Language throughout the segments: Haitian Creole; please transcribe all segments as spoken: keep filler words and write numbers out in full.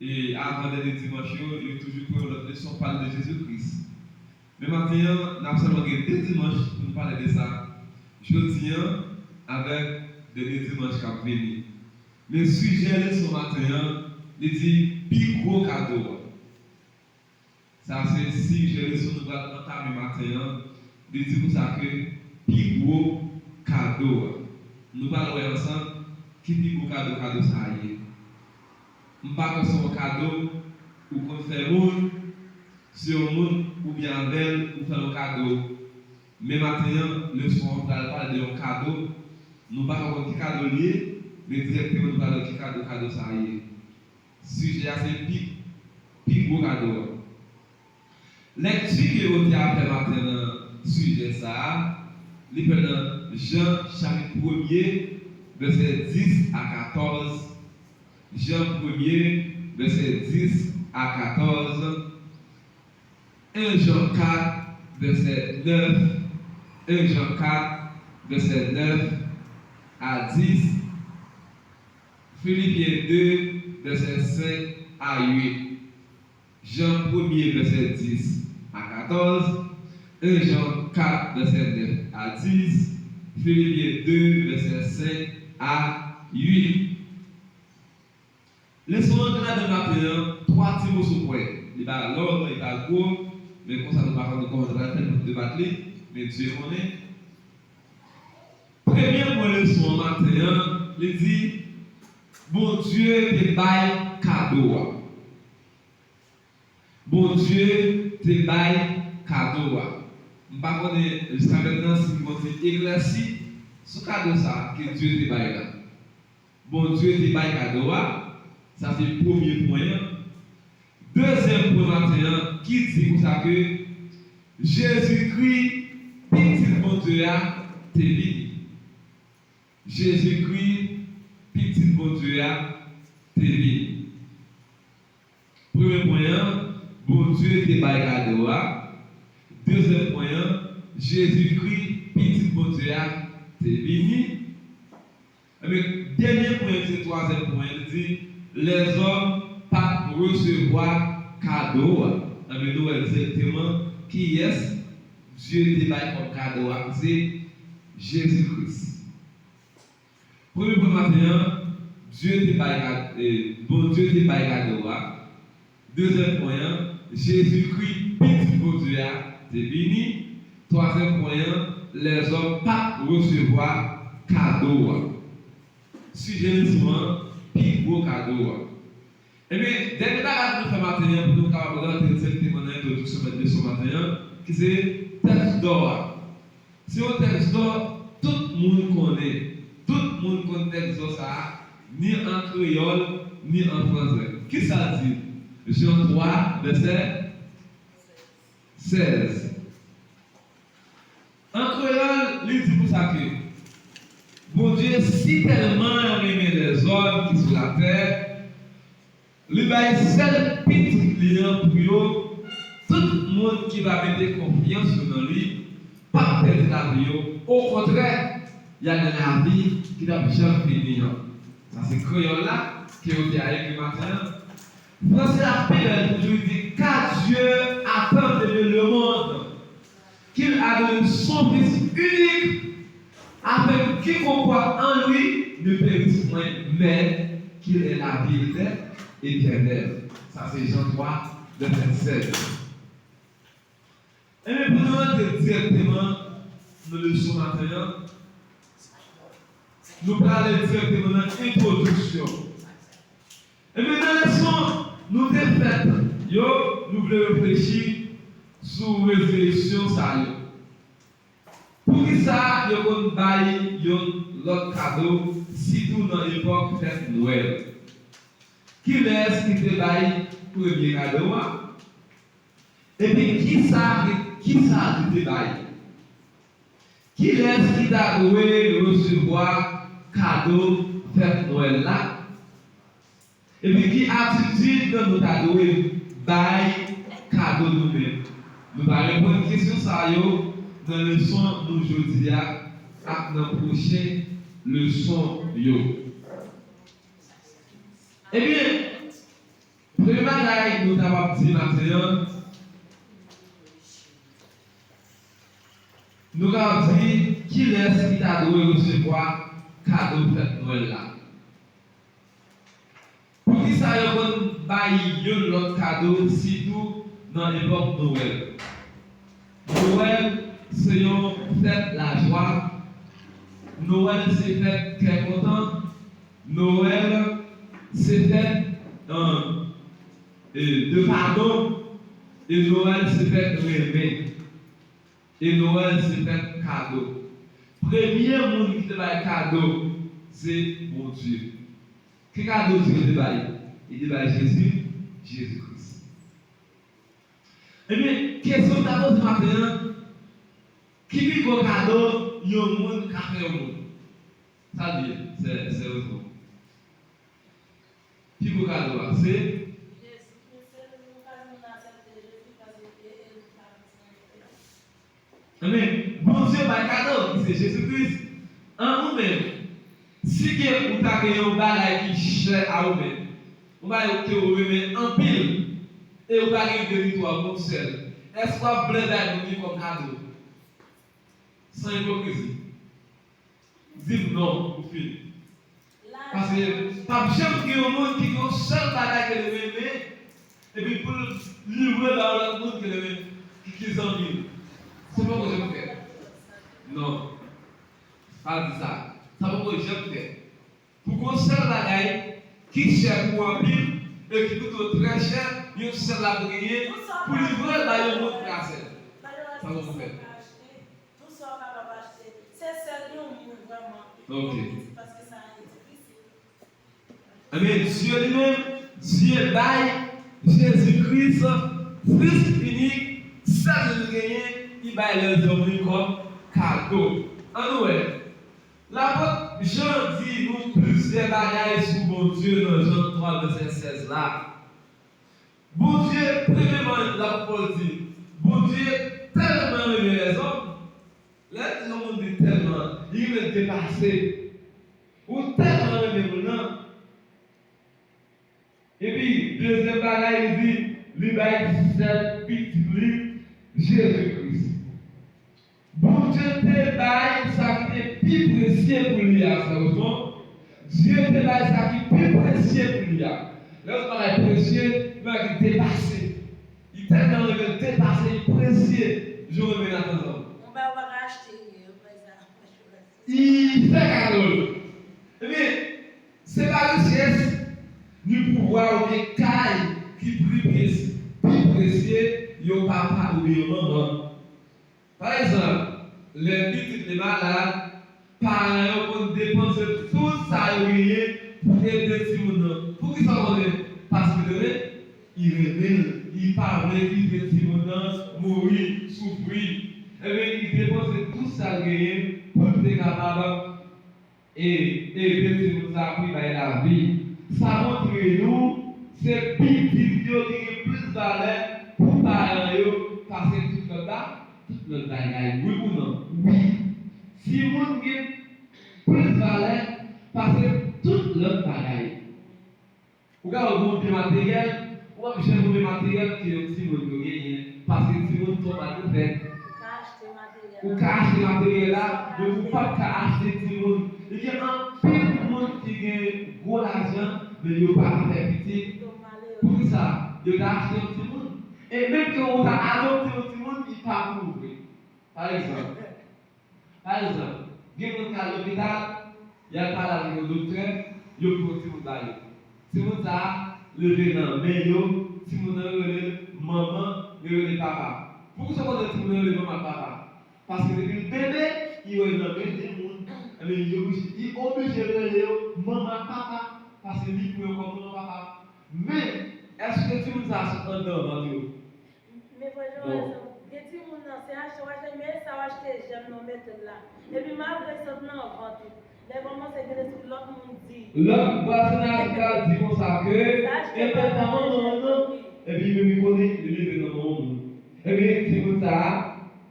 E avan dènye dimanch yo, yo toujou pran yon lòt leson, pale de Jezi Kris. Men maten an, n ap sèlman gen de dimanch pou nou pale de sa. Jodi an, avèk dènye dimanch k ap vini. Men sijè leson maten an, li di pi gwo kado a. Sa se sijè leson nou pral antame maten an. Li di konsa ke pi gwo kado a. Nou pral wè ansanm ki pi gwo kado, kado sa a ye. M pa kwè se yon kado ou konn fè moun, se yon moun ou byen avè l, ou fè l yon kado. Men maten an, leson an pral pale de yon kado. Nou pa ka konn ki kado l ye, men dirèkteman nou pral wè ki kado, kado sa a ye. Sijè a se pi, pi gwo kado a. Lèkti ke otè a fè maten nan sijè sa a, li fèt nan Jan chapit premye, vèsè dis a katòz. Jan premye, vèsè dis a katòz. En Jan kat, vèsè nèf. En Jan kat, vèsè nèf a dis. Filipyen de, vèsè senk a uit. Jan premye, vèsè dis a katòz. En Jan kat, vèsè nèf a dis. Filipyen de, vèsè senk a uit. Leson an gen ladan l maten an twa ti moso pwen. Li pa long, li pa gwo, men konsa nou pa konn kòman nou pral fè pou nou debat li, men Dye konnen. Premye pwen leson an maten an, li di, Bondye te bay kado a. Bondye te bay kado a. M pa konnen jiska mentnan si nou konn eklèsi sou kado sa a ke Dye te bay la. Bondye te bay kado a, sa se premye pwen an. Dezyèm pwen maten an ki di konsa ke Jezikri, Pitit Bondye a, te vini. Jezikri, Pitit Bondye a, te vini. Premye pwen an, Bondye te bay kado a. Dezyèm pwen an, Jezikri, Pitit Bondye a, te vini. Ebyen, dènye pwen an, se twazyèm pwen an, li di, lèzòm pa t resevwa kado a. Ebyen, nou wè dirèkteman kiyès Dye te bay kòm kado a, se Jezikri. Premye pwen maten an, Dye te bay kad-, eh, Bondye te bay kado a. Dezyèm pwen an, Jezikri, Pitit Bondye a, te vini. Twazyèm pwen an, lèzòm pa t resevwa kado a. Sijè leson an, pi gwo kado a. Ebyen, dènye bagay pou nou fè maten an, pou nou kapab rantre dirèkteman nan entwodiksyon mèt leson maten an, ki se tèks dò a. Se yon tèks dò tout moun konnen. Tout moun konn tèks dò sa a, ni an kreyòl, ni an franse. Kisa l di? Jan twa, vèsè sèz. An kreyòl, li di konsa ke Bondye si tèlman renmen lèzòm ki sou latè, li bay sèl Pitit li an pou yo, tout moun ki va mete konfyans yo nan li p ap pèdi lavi yo, okontrè, y a gen lavi ki p ap janm fini an. Sa se kreyòl la ke yo te a ekri maten an. Franse a pi bèl toujou, li di, Car Dieu a tant aimé le monde, qu'il a donné son Fils unique, afin que quiconque croit en lui ne périsse point, mais qu'il ait la vie éternelle. Sa se Jan twa, vèsè sèz. Ebyen, pou nou rantre dirèkteman nan leson maten an, nou prale dirèkteman nan entwodiksyon. Ebyen, nan leson nou te fèt yo, nou vle reflechi sou rezireksyon sa yo. Poukisa yo konn bay youn lòt kado, sitou nan epòk fèt Nwèl? Kilès ki te bay premye kado a? Epi kisa, kisa li te bay? Kilès ki ta dwe resevwa kado fèt Nwèl la? Epi ki atitid nou ta dwe bay kado nou menm? Nou va reponn kesyon sa yo nan leson nou jodi a ak nan pwochen leson yo. Ebyen, Premye bagay nou kapab di maten an, nou kapab di kilès ki ta dwe resevwa kado fèt Nwèl la. Poukisa yo konn bay youn lòt kado, sitou nan epòk Nwèl? Nwèl se yon fèt lajwa. Nwèl se fèt kè kontan. Nwèl se fèt, euh, euh, de padon. E Nwèl se fèt renmen. E Nwèl se fèt kado. Premye moun ki te bay kado, se Bondye. Ki kado Dye te bay? Li te bay Jezi, Jezi Kris. Ebyen, kesyon m ta poze maten an, ki pi gwo kado yon moun ka fè yon moun? Sa l ye, sè, sè Rosemond. Pi gwo kado a, se? Jezi Kris, se yon okazyon pou n aksepte Jezi, paske e, e, li pa bezwen fè. Amèn. Bondye bay kado, ki se Jezi Kris. An ou menm, si gen, ou ta gen yon bagay ki chè a ou menm, yon bagay ke ou renmen anpil, e ou pa gen de ni twa, ou gon sèl, èske w ap vle bay moun li kòm kado? San ipokrizi. Di m non, ou fini. Paske p ap janm gen yon moun ki gen yon sèl bagay ke li renmen, epi pou l livre l ba yon lòt moun ke li renmen, ki, ki zanmi l. Sa poko janm fèt. Non. Pa di sa. Sa poko janm fèt. Pou gon sèl bagay ki chè pou ou anpil e ki koute w trè chè, yon sèl l ap genyen pou livre l ba yon moun ki pa sèl. Sa poko fèt. Tou sa w kapab achte, se sèl yon moun vrèman ki pitit, paske sa a difisil. Ebyen, Dye li menm, Dye bay Jezi Kris, Fis inik, sèl li genyen, li bay lèzòm li kòm kado. Ann nou wè. Lapot Jan di nou plizyè bagay sou Bondye nan Jan twa, vèsè sèz la. Bondye, premyèman, lapot Pòl di, Bondye tèlman renmen lèzòm, lè yon moun di tèlman, li renmen depase. Ou tèlman renmen moun nan. Epi, dezyèm bagay, li di, li bay sèl pitit li, Jezi Kris. Bondye te bay sa ki te pi presye pou li a, sè Rosemond. Dye te bay sa ki pi presye pou li a. Lè yon bagay presye, yon bagay ki depase. Li tèlman renmen l depase, li presye, jan w renmen Nathan Zòb. Yon bagay ou pa ka achte, li ye, yo pran sa. Li fè kado l. Ebyen, se pa richès, ni pouvwa oubyen kay ki pi presye, pi presye yon papa oubyen yon manman. Pa egzanp, lè pitit li malad, paran yo konn depanse tout sa yo genyen pou ede timoun nan. Poukisa w konnen? Paske li renmen l, li pa vle kite timoun nan mouri, soufri. Ebyen, li depanse tout sa l genyen pou l te kapab e ede timoun sa a pou l bay lavi. Sa montre nou se pitit yo ki gen plis valè pou paran yo pase tout lòt ba-, tout lòt bagay. Wi ou non? Wi. Timoun gen plis valè pase tout lòt bagay. Ou ka wè gon byen materyèl, ou p ap janm wè materyèl ke yon timoun yo genyen, paske timoun twò mal pou fèt. Ou ka achte materyèl la, men ou p ap ka achte timoun. Li gen anpil moun ki gen gwo lajan, men yo pa ka fè pitit. Poukisa? Yo ta achte yon timoun. E menm ke ou ta adopte yon timoun, li pa pou ou vre. Pa egzanp, Pa egzanp, gen moun k al lopital, y al pale avèk yon doktè, yo pran yon timoun ba yo. Timoun sa a leve nan men yo, timoun nan yo rele l manman, yo rele l papa. Poukisa w konnen timoun nan yo rele l manman ak papa? Paske depi l bebe, li wè nan men de moun, ebyen, li oblije, li oblije rele yo manman ak papa, paske li pran yo kòm manman papa. Men, èske timoun sa a sot anndan vant yo? Men frè Jean, gen timoun nan, se achte w achte, men sa w achte jèm nan w mete l la. Epi malgre l sot nan vant ou, lè kòmanse gen lespri lòt moun di. Lòt vwazinaj li ka di konsa ke, enben nan manman w nan, epi li menm li konnen li leve nan manman w nan. Ebyen, timoun sa a,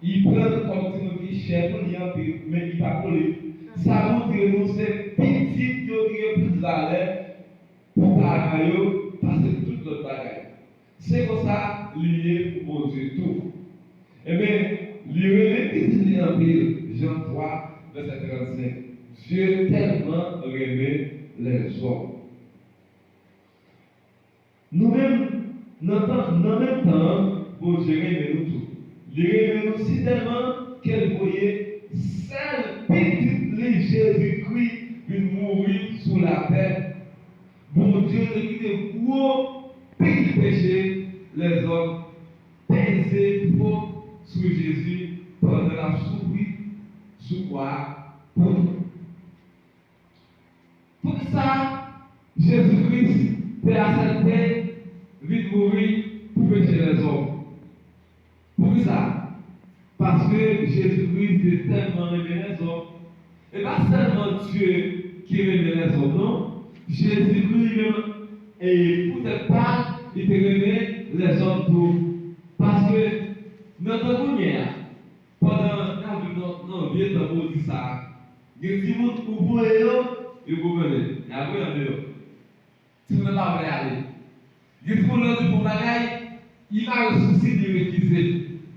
li pran l kòm timoun ki chè pou li anpil, men li pa pou li. Sa montre nou se pitit yo ki gen plis valè pou paran yo pase tout lòt bagay. Se konsa li ye pou Bondye tou. Ebyen, li renmen pitit li anpil, Jan twa, vèsè trannsenk. Dye tèlman renmen lèzòm. Nou menm, nan tan, nan menm tan an, Bondye renmen nou tou. Li renmen nou si tèlman ke l voye sèl Pitit li, Jezikri, vin mouri sou latè. Bondye te kite gwo pil peche lèzòm peze fò sou Jezi pandan l ap soufri sou kwa a pou nou. Poukisa Jezi Kris te aksepte vin mouri pou peche lèzòm? Poukisa? Paske Jezi Kris te tèlman renmen lèzòm. E pa sèlman Dye ki renmen lèzòm, non. Jezi Kris li menm, e poutèt pa l, li te renmen lèzòm tou. Paske nan tan kounye a, pandan n ap viv nan, nan vye tan modi sa a, gen timoun ou voye yo, yo goumen. Y ap voye andeyò. Timoun nan pa vle ale. Gen timoun lè w di fè yon bagay, li mare sousi li refize.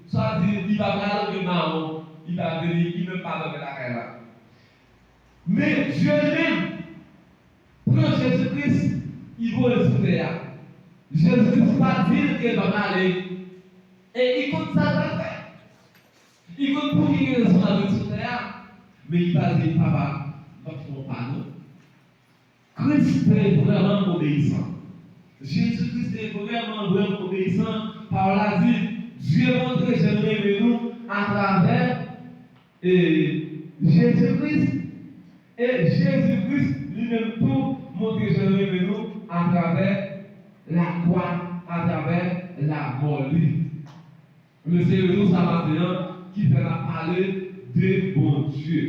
Swa di li pa prale oubyen mawon, li pa vle, li, li menm pa vle lakay la. Men Dye li menm pran Jezi Kris, li voye l sou tè a. Jezi Kris pa di l ke l pa prale. E li konn sa l pral fè. Li konn pou ki rezon l ap vin sou tè a. Men li pa di, "Papa, m p ap fè yon pa non." Kris te vrèman obeyisan. Jezi Kris te vrèman, vrèman obeyisan. Pawòl la di, Dye montre jan l renmen nou atravè, e, Jezi Kris. E Jezi Kris li menm tou montre jan l renmen nou atravè lakwa, atravè lamò li. Men se rezon sa maten an ki fè n ap pale de Bondye,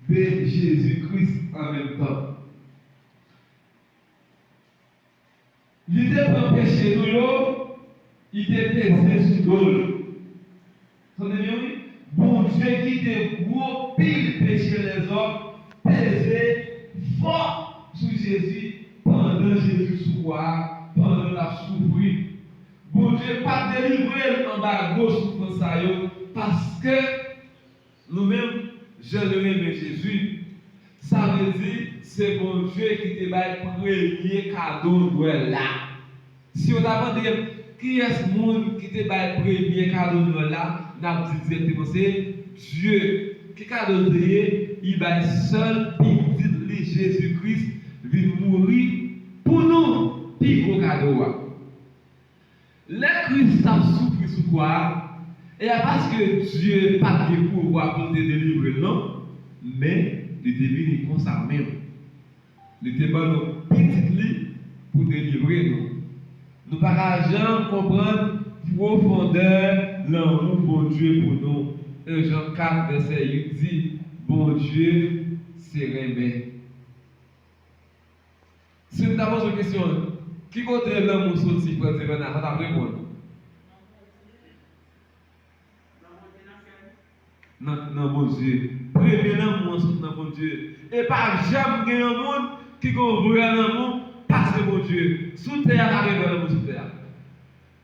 de Jezi Kris an menm tan. Li te pran peche nou yo, li te peze sou do l. Tande byen, wi. Bondye kite gwo pil peche lèzòm peze fò sou Jezi pandan Jezi sou kwa a, pandan l ap soufri. Bondye pa t delivre l anba gwo soufrans sa yo, paske nou menm, jan nou renmen Jezi, sa vle di se Bondye ki te bay premye kado Nwèl la. Si yo ta mande kiyès moun ki te bay premye kado Nwèl la, n ap di dirèkteman se Dye. Ki kado l te ye? Li bay sèl Pitit li, Jezi Kris, vin mouri pou nou, pi gwo kado a. Lè Kris t ap soufri sou kwa a, e a paske Dye pa t gen pouvwa pou l te delivre l non, men li te vini konsa menm. Li te ban nou Pitit li pou delivre nou. Nou pa ka janm konprann pwofondè lanmou Bondye pou nou. En Jan kat vèsè uit di, Bondye se renmen. Si m ta poze w kesyon, ki kote lanmou soti, frè Juvenal, sa w t ap reponn? Nan, nan Bondye. Premye lanmou an sot nan Bondye. E pa janm gen yon moun ki gen yon vrè lanmou pase Bondye. Sou tè a, pa gen vrè lanmou sou tè a.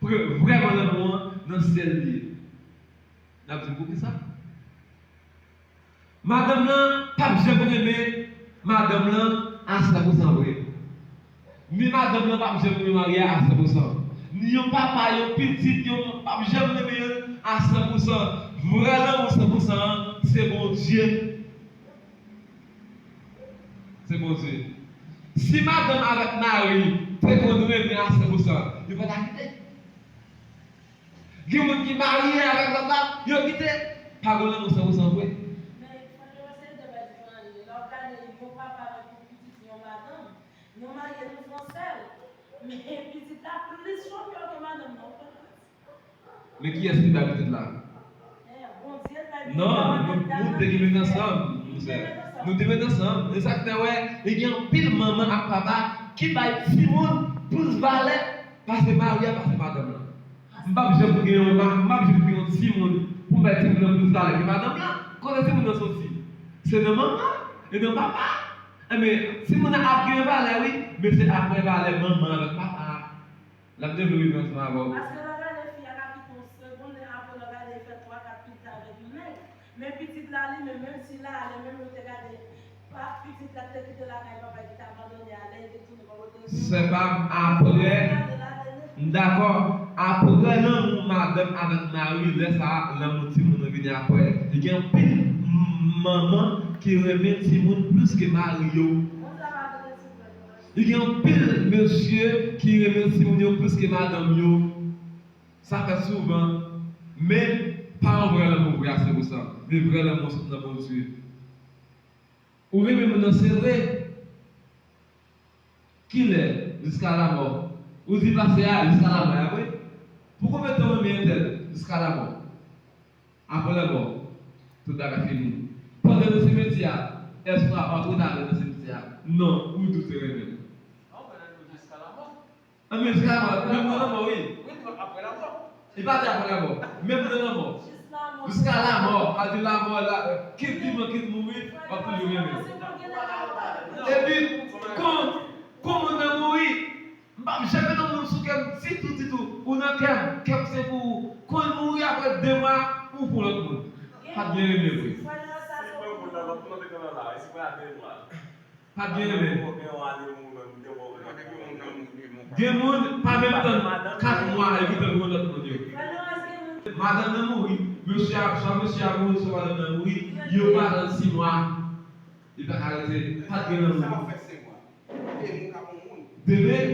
Pre-, vrèman lanmou an nan syèl li ye. N ap di m poukisa? Madanm lan p ap janm renmen madanm lan a san pou san vre. Ni madanm lan p ap janm renmen mari a a san pou san. Ni yon papa, yon pitit, yon p ap janm renmen youn a san pou san. Vrè lanmou san pou san an, se Bondye. Se Bondye. Si madanm avèk mari te konn renmen a san pou san, yo pa ta kite. Gen moun ki marye avèk lòt la, yo kite. Pa gen lanmou san pou san vre. Men, fò nou wè se de bagay diferan. Lè w gade yon papa avèk yon pitit, yon madanm, nou marye, nou fè yon sèl. Men pitit la plis chanpyon ke madanm nan, w konprann? Men kiyès ki bay pitit la? Eh, Bondye bay pitit la. Non, nou, nou te gen met ansanm, monchè. Nou te met ansanm. E sa k fè, wè, e gen anpil manman ak papa ki bay timoun plis valè pase mari a, pase madanm lan. M p ap janm gen yon ma-, m p ap janm gen yon timoun pou m bay timoun nan plis valè ke madanm lan. Kote timoun nan soti? Se nan manman e nan papa. Enben, timoun nan ap gen valè, wi, men se apre valè manman avèk papa a. L ap devlope pi ansanm avè w. Paske lè w gade fi a ka kite yon segonn, lè apre lè w gade li fè twa kat pitit avèk yon nèg. Men pitit la li menm, menm si l ale, menm yo te gade, pa pitit la ki te kite lakay papa l ki te abandone a, lè li te tounen bò kote l. Sè pa m, apre, m dakò, apre lanmou madanm avèk mari, lè sa a, lanmou timoun nan vini apre. Li gen anpil m-, manman ki renmen timoun plis ke mari yo. Li gen anpil mesye ki renmen timoun yo plis ke madanm yo. Sa fèt souvan, men pa yon vrè lanmou vrè a san pou san, men vrè lanmou sot nan Bondye. Ou renmen moun nan, se vre. Kilè? Jiska lamò. Ou di pastè a, jiska lamò, apre? Pou konbyen tan w renmen entèl? Jiska lamò. Apre lanmò, tout bagay fini. Pandan nan simetyè a, èske w ap antre avè l nan simetyè a? Non, ou di w te renmen l. Non, men nou jiska lamò. An men jiska lamò, menm nan lanmò, wi. Wi, apre lanmò. Li pa di apre lanmò, menm nan lanmò. Jiska lamò, a di lamò la, kit vivan, kit mouri, w ap toujou renmen. Epi, kon, kon moun nan mouri, m p ap janm met yon moun sou kè m ditou, ditou. Ou nan kè m, kè m se pou ou. Kon l mouri apre de mwa, ou pou lòt moun. Pa t gen renmen vre. Si mwen moun nan lòt moun te konn la, espre a de mwa. Pa t gen renmen. Gen moun pa menm tann kat mwa epi tann yon lòt moun yo. Madanm nan mouri, mesye a, swa mesye a mouri, swa madanm nan mouri, yo pa tann sis mwa. Li pa ka rete, pa t gen lanmou. Demen.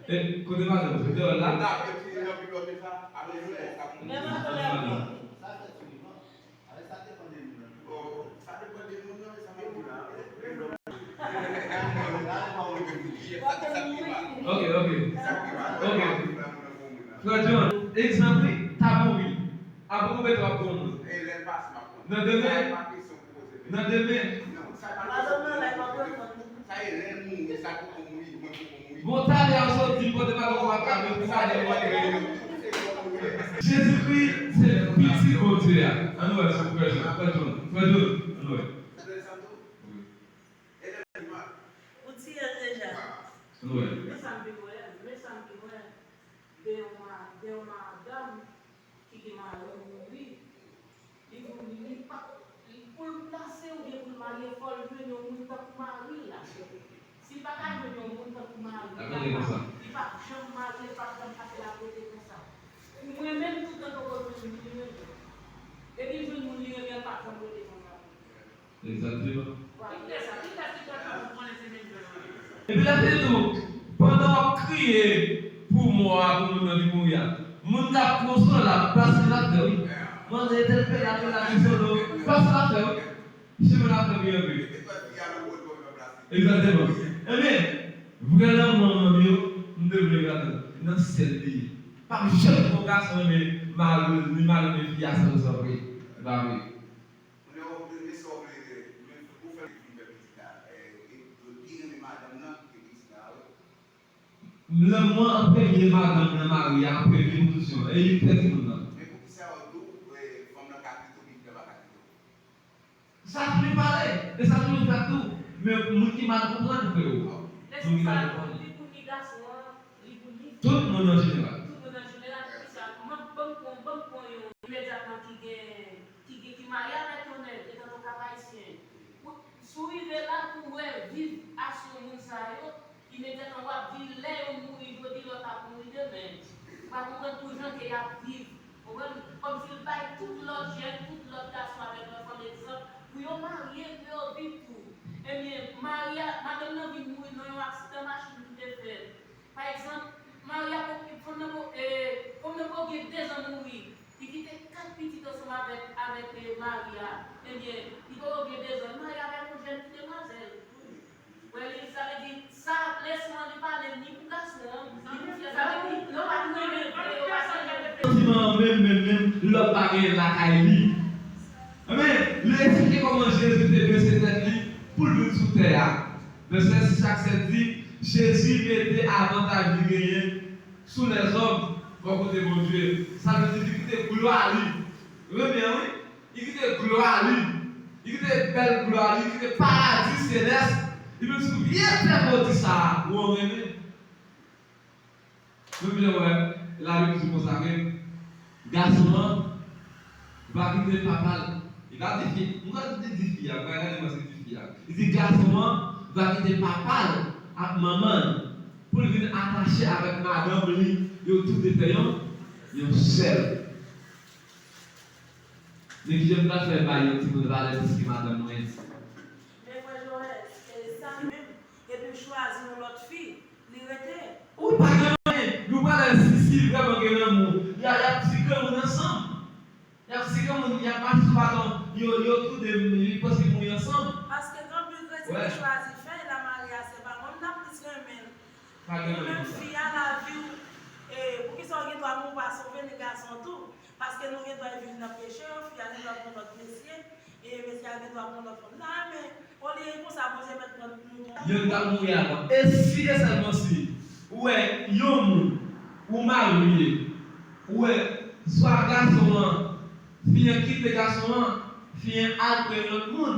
E, kote madanm? Se deyò la? Ok, ok. Ok. Frè John, egzanp wi, ta mouri. Apre konbyen tan w ap pran moun? Nan demen. Nan demen. Bon, talè a w sot di, pote pa w ap gade pou gade mwen. Jezikri se Pitit Bondye a. Ann wè si frè John, frè John, frè John, ann wè. Ou tiye l deja. Ann wè. Men sa m vin wè, men sa m vin wè. De yon ma-, de yon madanm ki gen mari mouri, li vin, li pa, li, pou l plase oubyen pou l marye, fò l jwenn yon moun tankou mari l la. Si l pa ka jwenn yon moun tankou mari l la, li p ap janm marye, li p ap janm pase l ap rete konsa. Pou mwen menm, toutan poko jwenn moun li renmen. Depi l jwenn moun li renmen, l p ap janm rete konsa. Egzakteman. Epi l ap di tou, pandan w ap kriye pou mò a, pou moun nan ki mouri a, moun k ap konsole l ap pase l ap fè wi. Mande entèl pè la, pè la ki solo, pase l ap fè wi. Chemen l ap fè wi anpil. Egzakteman. Ebyen, vrè lanmou an, manmi yo, m te vle gade nan syèl li ye. Pa janm yon gason renmen mari l, ni mari l renmen fi a san pou san vre. Li pa vre. Moun yo, men sa w vle, men ou fè l vin fè pitit la, e, e, yo pi renmen madanm nan ke pitit la, wi. Lanmou an an premye, madanm nan, mari a an premye pozisyon, e li fè timoun nan. Men poukisa yo di w, e, fanm nan ka kite w, pitit la pa ka kite w? Sa toujou pale, e sa toujou fèt tou. Men moun ki mal konprann, freo. Moun ki mal konprann. Li pou ni gason an, li pou ni fi an. Tout moun an jeneral. Tout moun an jeneral, poukisa? M ap, ban m pran, ban m pran yon imedyatman ki gen ki gen, ki marye avèk yon nèg, etan donk Kap Ayisyen. Pou, si w rive la pou w wè viv asyon moun sa yo, imedyatman w ap di lè yo mouri jodi, lòt ap mouri demen. Ou pa konprann pou jan ke y ap viv. Konprann? Kòmsi l bay tout lòt jèn, tout lòt gason avèk lòt fanm egzanp pou yo marye, pou yo viv tou. Ebyen, mari a, madanm nan vin mouri nan yon aksidan machin ki te fèt. Pa egzanp, mari a po-, fanm nan po-, e, fanm nan poko gen dezan mouri. Li kite kat pitit ansanm avèk, avèk, e, mari a. Ebyen, li poko gen dezan. Li marye avèk yon jèn ti demwazèl. Wè, li, sa vle di, sa, leson an, li pale ni pou gason an, ni pou fi an. Sa vle di, yo pa t renmen vre, yo pa t renmen vre. Santiman an menm, menm, menm, lòt pa genyen lakay li. Ebyen, li eksplike kòman Jezi te bese tèt li pou l vin sou tè a. Vèsè sis ak sèt di, Jezi mete avantaj li genyen sou lèzòm bò kote Bondye. Sa vle di li kite glwa li. Renmen an, wi. Li kite glwa li. Li kite bèl glwa li. Li kite paradi selès. Li vin sou vye tè modi sa a. Ou renmen? Menm jan wè, Labib di konsa ke gason an va kite papa l. Li pa di fi, m kwè li di fi a, m kwè gade mwen se di fi a. Li di gason an va kite papa l ak manman l pou l vin atache avèk madanm li, yo tou de fè yon, yon sèl. Men kijan m pral fè bay yon timoun valè plis ke madanm mwen? Men frè Joel, e sa menm, epi l chwazi yon lòt fi, li rete. Ou pa gen anyen, nou pral wè si, si vrèman gen lanmou. Y a, y ap di granmoun ansanm. Y ap di granmoun, y ap mache sou baton, yo, yo toude, yo panse mouri ansanm. Paske gen anpil kretyen ki chwazi fè la mari a se pa mwen, m ta plis renmen l. Pa gen anyen konsa. Ou menm fi a, lavi w, e, poukisa w gen dwa mouri, w pa sove ni gason tou? Paske nou gen dwa viv nan peche, fi a gen dwa pran lòt mesye, e mesye a gen dwa pran lòt fanm. Nan, men, olye konsa, Bondye mèt pran nou. Youn ta mouri avan. E si e sèlman si ou wè yon moun, ou marye, ou wè swa gason an, fi an kite gason an, fi an al pran lòt moun,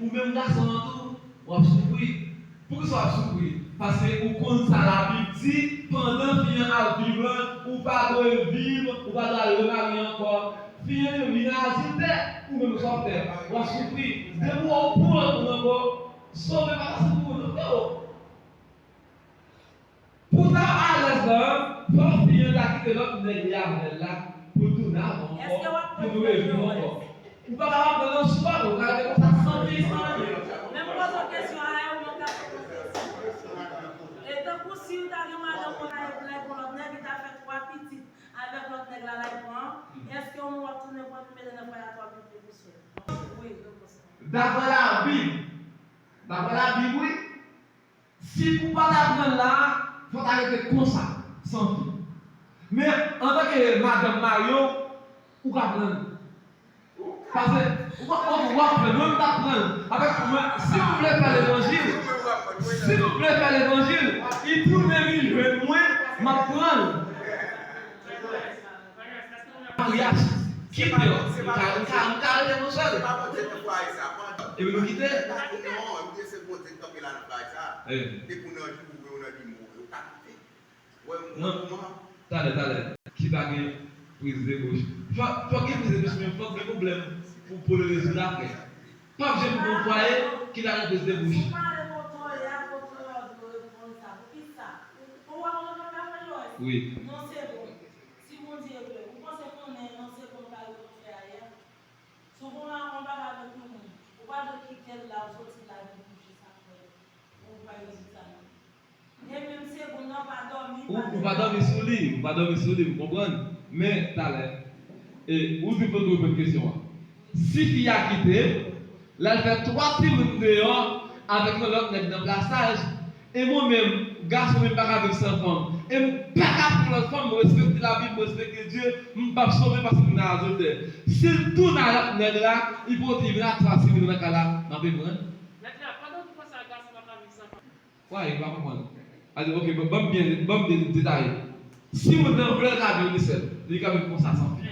ou menm gason an tou, w ap soufri. Poukisa w ap soufri? Paske ou konn sa Labib di, pandan fi an ap viv lan, ou pa dwe viv, ou pa dwe al remarye ankò. Fi an vin adiltè, ou menm sa w ap fè, w ap soufri. Depi w pran pou nan kò, sove pa fasil pou ou non, freo. Pou w ta alèz lan, fò fi an ta kite lòt nèg li avè l la, pou l tounen avè w ankò, pou nou reviv ankò. Ou pa kapab pran nan sou pa, ou ka rete konsa san fi, san anyen. Men m poze w kesyon a, e ou menm k ap poze kesyon. E tankou si w ta gen madanm ou ta lage pou lòt nèg, li ta fè twa pitit avèk lòt nèg la, lage pran, èske ou menm w ap tounen pran mete nan frè a twa pitit pou sè? Wi, repons. Daprè Labib, daprè Labib, wi. Si pou pa ta pran l la, fò ta rete konsa, san fi. Men, antanke madanm mari w, ou ka pran l. Paske, ou pa, ou, ou ap pran l, mwen, m t ap pran l. Avèk mwen, si nou vle fè levanjil, si nou vle fè levanjil, li tounen vin jwenn mwen, m ap pran l. Maryaj, kite yo. M ka, m ka, m ka rete mwen sèl. Epi nou kite. Non. Talè, talè. Ki pa gen priz de bouch. Fòk, fòk gen priz de bouch, men fòk gen pwoblèm pou, pou l rezoud apre. P ap janm gen yon fwaye ki pa gen priz de bouch. Si w pale kote w ye a, kote w ye a, w dwe reponn sa. Poukisa? Ou wè w nan papa yo? Wi. Non, se bon. Si Bondye vle, ou panse konnen nan segonn sa yo te fè ayè? Si w gen yon bagay avèk yon moun, ou pa dwe kite l la, ou soti la, vin kouche sa fè. Ou pa yo di sa non. E menm segonn nan, pa dòmi, ou, ou pa dòmi sou li, ou pa dòmi sou li, ou konprann? Men, talè, e, ou di pou nou reponn kesyon an. Si fi a kite, l al fè twa timoun deyò avèk yon lòt nèg nan plasaj, e mwen menm, gason menm pa ka viv san fanm. E m pa ka pran lòt fanm, mwen respekte Labib, mwen respekte Dye, m p ap sove paske m nan adiltè. Si l tounen a lòt nèg la, li pote li vin ak twa timoun nan kay la, m ap reprann. Mèt la, pandan w di konsa, gason pa ka viv san fanm. Why? M pa konprann. Alo, ok, ban, ban m byen, ban m byen detaye. Si moun nan vle l ka viv li sèl, li ka viv konsa san fi.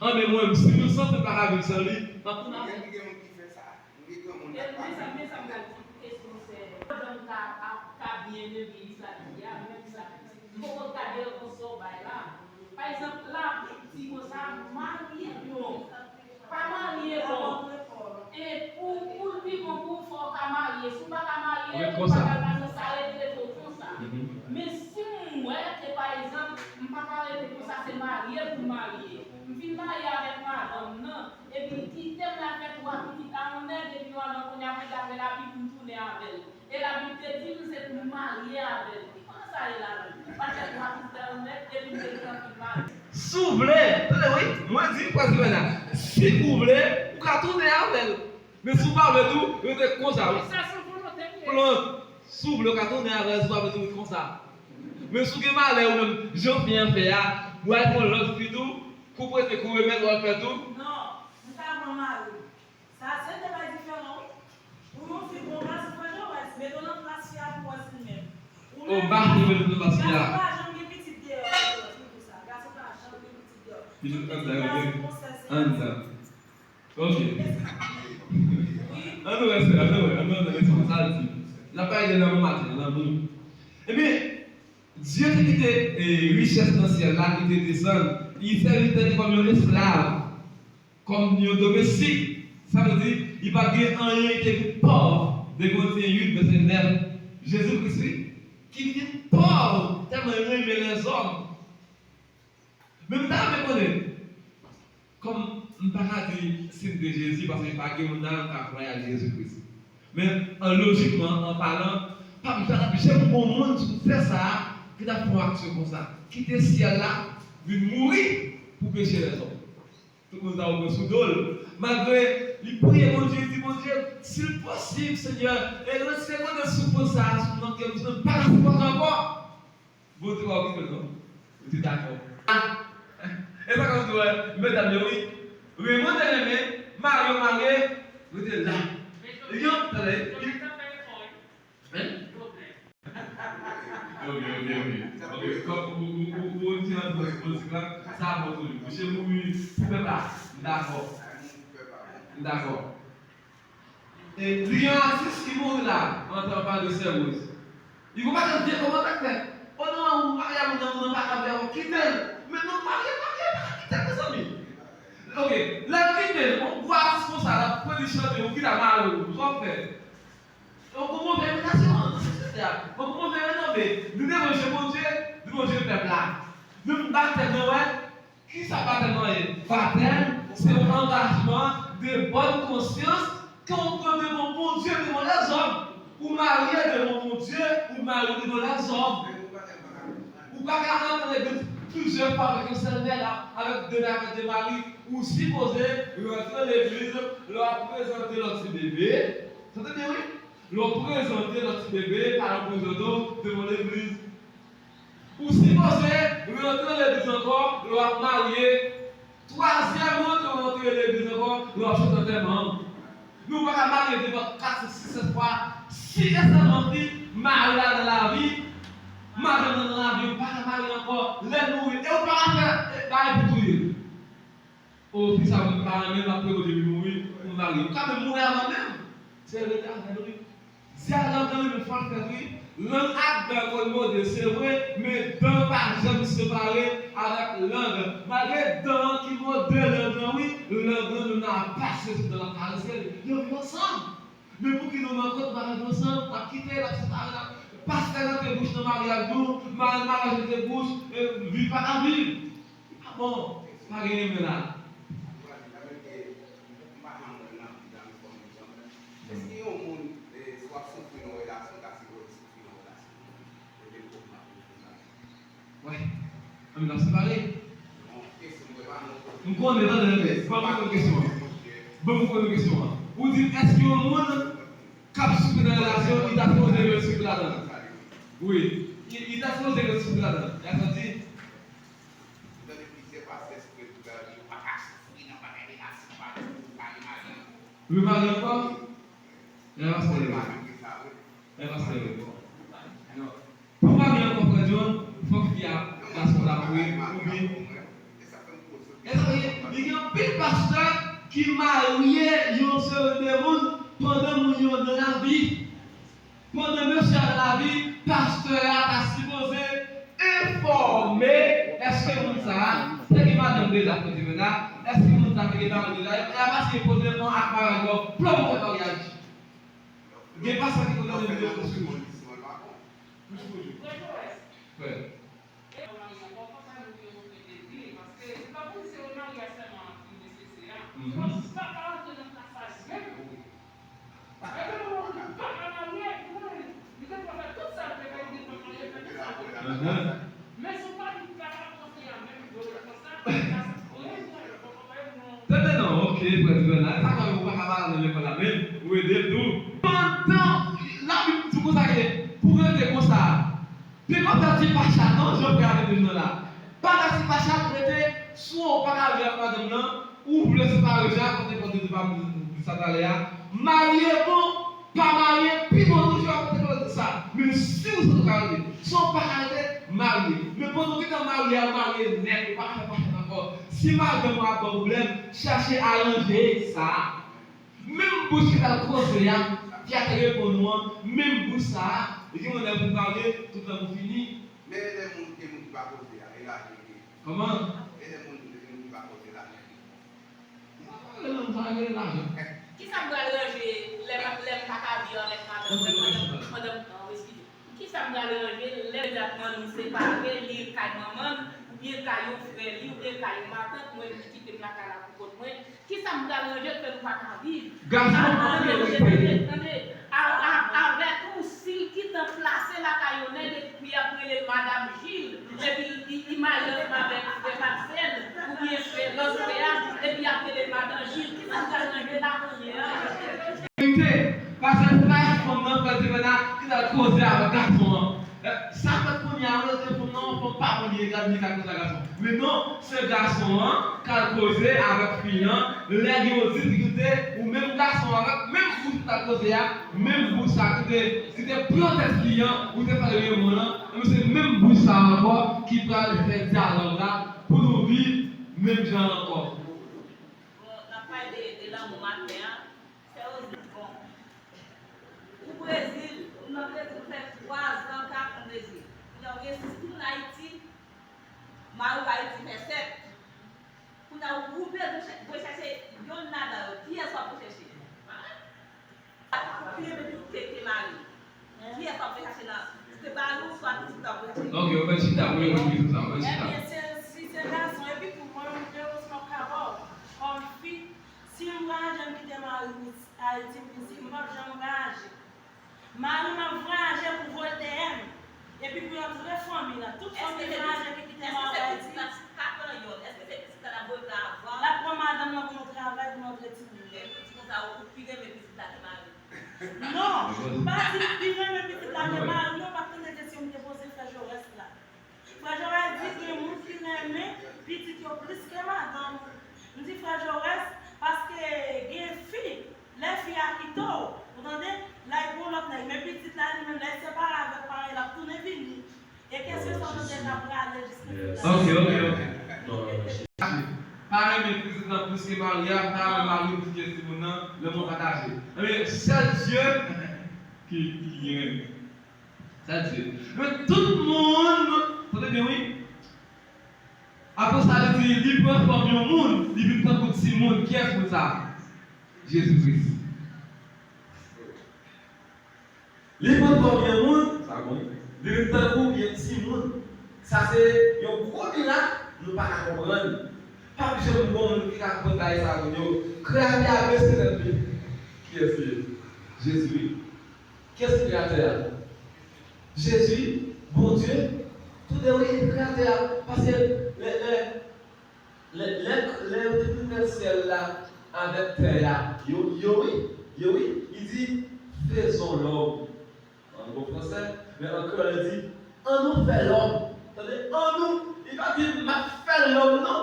An, men mwen, si nou santi l pa ka viv san li, n ap tounen avè l. Gen moun ki fè sa. Gen granmoun k ap pase. Men sa, men sa m pral di pou kesyon sè. Madanm ka, ap, ka byen leve Isla di a, menm sa. M poko gade l konsa w bay la. Pa egzanp, Labib di konsa, marye non. Pa marye non. E pou, pou l pi bon pou ou, fò w ka marye. Si w pa ka marye, ou pa ka pase sa, rete tou konsa. Men si m wè ke, pa egzanp, m pa ka rete konsa, se marye pou m marye. M fin marye avèk madanm nan, epi l kite m, l al fè twa pitit a yon nèg, epi madanm kounye a mande apre Labib pou m tounen avè l. E Labib te di m se pou m marye avè l. Ki kòman sa ye la menm? Paske m ap di sa yon nèg epi m te gentan fin marye. Si w vle, tande wi, mwen di pwèz mwen la. Si ou vle, ou ka tounen avè l. Men si w pa vle tou, rete konsa wi. Sa se volonte m ye. Plant, si w vle, ou ka tounen avè l, si w pa vle tou, rete konsa. Men si w gen malè ou menm, jan fi an fè a, w al pran lòt fi tou, kou prete, kou remèt, w al fè tou. Non, m ka pran mari. Sa se de bagay diferan wi. Pou yon fi, pou yon gason, frè Joel, mete w nan plas fi a pou w wè si l menm. Ou menm, gason pa janm gen pitit deyò, frè Joel, m di w sa. Gason pa janm gen pitit deyò. Tout pitit gason konsèy se anndan. Ok. Wi. Ann nou wè, sè, ann nou wè, ann nou wè, sa l di. N ap pale de lanmou maten, lanmou. Ebyen, Dye te kite, eh, richès nan syèl la, li te desann. Li sèvi tèt li kòm yon esklav, kòm yon domestik. Sa vle di, li pa t gen anyen, li te vin pòv. De Korinten uit, vèsè nèf. Jezi Kris, wi, ki vin pòv tèlman li renmen lèzòm. Men m ta renmen konnen, kòm m pa ka di si m te Jezi, paske pa gen moun nan m ka kwè ak Jezi Kris. Men, an lojikman, an palan, pa m ta janm wè yon moun sou tè sa a ki t ap fè yon aksyon konsa. Kite syèl la vin mouri pou peche lèzòm. Tout moun sa yo pran sou do l. Malgre li priye Bondye, li di, Bondye, si l posib, Senyè, e retire grenn soufrans sa a sou nan kè m, paske m pa ka sipòte ankò. Bondye pa okipe l non. Ou te dakò. E sa k ap di w, medam yo wi. Raymond te renmen, mari yo marye, rete la. Yon, tande. Hein? Ok, ok, ok. Ok, kòm ou, ou, ou, ou, ou ti nan politik la, sa bon toujou. Misye mouri pou pèp la. M dakò. M dakò. E li gen yon atis ki mouri la, antan pale de Sè Rose. Li gon pakèt vye kòmantè k fèt. O non, ou marye a moun nan, moun nan pa ka viv avè w, kite l. Men non, marye, marye, pa ka kite l, mezanmi. Ok, lè l kite l, yon gwo atis konsa, l ap pran li chante, ou kite l mare w, sa w ap fè? Yon gwo move repitasyon nan sosyete a, yon gwo move renome. Nou devanje Bondye, nou devanje pèp la. Nou batèm nan, wè. Kisa batèm nan ye? Batèm, se yon angajman de bòn konsyans ke w pran devan Bondye, devan lèzòm. Ou marye devan Bondye, ou marye devan lèzòm. Ou pa ka rantre nan legliz plizyè fwa avèk yon sèl nèg, avèk de nèg, avèk de mari. Ou sipoze rantre legliz lè w ap prezante lòt ti bebe. Tande byen, wi. Lè w prezante lòt ti bebe, paran w prezante w devan legliz. Ou sipoze rantre legliz ankò lè w ap marye. Twazyèm rantre w rantre legliz ankò lè w ap chante antèman. Men w pa ka marye devan kat, senk, sis, sèt fwa. Si e sèlman fi mari la nan lavi, madanm nan nan lavi, ou pa ka marye ankò lè l mouri. E ou pa ka fè bagay pou touye l. O, fi sa mwen pa renmen, m ap priye Bondye pou l mouri, pou m marye. Ou ka menm mouri avan menm. Se rete avè l, wi. Dyalòg nan li menm fò l fèt, wi. Lang ak dan konn mòde, se vre, men dan pa janm separe avèk lang. Malgre dan an ki mòde lang lan, wi, lang lan menm nan ap pase sou dan l ap karese l. Yo viv ansanm. Men pouki nou nan kont, nou pa viv ansanm, n ap kite, n ap separe, n ap, pastè rantre bouch nan maryaj nou, madanm maryaj rantre bouch, e, vi pa ka viv. Ah bon, pa gen renmen la. Èske yon moun, eh, si w ap soufri nan yon relasyon, ta sipoze soufri nan yon relasyon, epi l poko makout konsa? Wè, ann nan separe. M konnen, tande, tande, ban m reponn kesyon an. Ban m reponn kesyon an. Ou di, èske yon moun k ap soufri nan relasyon, li ta sipoze ret soufri ladan l? Wi. Li, li ta sipoze ret soufri ladan l. Ou ka santi? M tande plizyè pastè sou Facebook la, yo pa ka soufri nan bagay relasyon, pa ka remari ankò. Remari ankò? Lè pastè yo. Lè pastè yo. Non. Pou remari ankò, frè John, fòk fi a, gason la mouri, oubyen. E sa, li gen anpil pastè ki marye yon seri de moun pandan moun yo nan lavi. Pandan mesye a nan lavi, pastè a ta sipoze enfòme, èske moun sa a te gen madanm deja, frè Juvenal la, èske moun sa a te gen mari deja, e a pa sipoze pran ak maryaj yo, plon pou fè maryaj. Gen pastè ki konnen menm yo pou sou. Frè. Tande non, ok, frè Juvenal, sa fè ou pa ka pale nan lekòl la menm, ou ede m tou. Pandan Labib di konsa ke pou rete konsa, Pekòtè di pa chat non, jan frè a te di m nan la. Pekòtè di pa chat, rete, si w pa ka viv ak madanm nan, ou vle separe, jan Apot Pòl te di pa m di sa talè a, marye bon, pa marye, pi bon toujou, Apot Pòl di sa. Men si w santi w ka rete, si w pa ka rete, marye. Men pandan w gentan marye a, marye nèt, ou pa ka fè pa chat ankò. Si madanm ou ap ba w pwoblèm, chache aranje sa. Menm bouch ki t al koze a, ki a te reponn ou an, menm bouch sa a, li gen yon lè pou marye, tout lè pou fini. Men de moun, de moun ki pa poze a, e lajan ki ye. Kòman? E de moun, de moun ki pa poze, lajan ki ye. Sa rele lajan. Kisa m pral ranje lè m, lè m pa ka viv avèk madanm mwen pandan, pandan, oh, eskize. Kisa m pral ranje lè m ak manman m separe, li kay manman m, oubyen kay yon frè li, oubyen kay yon matant mwen, li kite m lakay la pou kont mwen? Kisa m pral ranje k fè nou pa ka viv? Gason an priyorite. Tande, tande. A, a, avèk ou, si l gentan plase lakay yon nèg epi ap rele l Madanm Jil, epi li, li, li marye ansanm avèk frè Maksèl, oubyen frè, lòt frè a, epi ap rele l Madanm Jil, kisa m pral ranje la kounye a? Verite, pastè, se pa fanm nan, frè Juvenal, ki t al koze avèk gason an. Eh, sa fèt kounye a, yo di fanm nan, fanm pa bon, li egal, li ka koze ak gason. Men non, se gason an k al koze avèk fi an, lè gen yon difikilte, ou menm gason an, avèk menm bouch ou t al koze a, menm bouch sa ki te, ki te pran tèt fi an, ou te fè l remon an, ebyen se menm bouch sa ankò ki pral fè dyalòg la pou nou viv menm jan ankò. Bon, n ap pale de, de lanmou maten an. Sè Roseline, bon. Ou Brezil, ou nan Brezil, ou fè twa zan, kat an Brezil. Kounye a ou gen sis moun Ayiti, mari w Ayiti fè sèt. Kounye a ou bezwen chè-, rechèche yonn ladan yo. Kiyès w ap rechèche? Ou pi renmen pitit ke, ke mari w. Kiyès w ap rechèche nan? Se mari w oswa pitit w ap rechèche? Ok, ou fè chita, wi, wi, wi, se sa, ou fè chita. Ebyen, se, si se gason, epi tou, mwen menm, de responm ka ba w, kòm fi, si m vwayaje, m kite mari m Ayiti, m vin isit, m p ap janm vwayaje. Mari m ap vwayaje pou voye dèyè m, epi pou l antre fanmi l. Tout fanm ki vwayaje, ki kite mari Ayiti, l ap pran madanm nan pou nou travay, pou nou antre timoun yo. Non, m pa di m pi renmen pitit la ke mari m, non, m ap tande kesyon m te poze frè Jorès la. Frè Jorès di gen moun ki renmen pitit yo plis ke madanm. M di frè Jorès, paske gen fi, lè fi a kite w, ou tande, l al pou yon lòt nèg. Men pitit la, li menm, lè l separe avèk paran, l ap tounen vini. E kesyon sa w tande k ap prale jiskaske. Ok, ok, ok. Pa renmen pitit lan plis ke mari a, pa renmen mari plis ke timoun nan, lanmou pataje. Ebyen, sèl Dye ki, ki renmen. Sa di, men tout moun, tande byen wi. Apre sa, li di, li pran fòm yon moun, li vin tankou timoun. Kiyès moun sa? Jezi Kris. Li pran fòm yon moun, sa bon, li vin tankou yon timoun. Sa se yon gwo mirak nou pa ka konprann. P ap janm gon moun ki ka konprann bagay sa moun yo. Kreyatè a blese tèt li. Kiyès li ye? Jezi wi. Kiyès ki Kreyatè a? Jezi, Bondye, toude wi, Kreyatè a. Paske lè, lè, lè, lè, lè yo te fin fè syèl la avèk tè a, yo, yo wi, yo wi, li di, faisons l'homme. An bon fransè, men an kreyòl, li di, annou fè lòm. Tande, annou, li pa di, m ap fè lòm, non.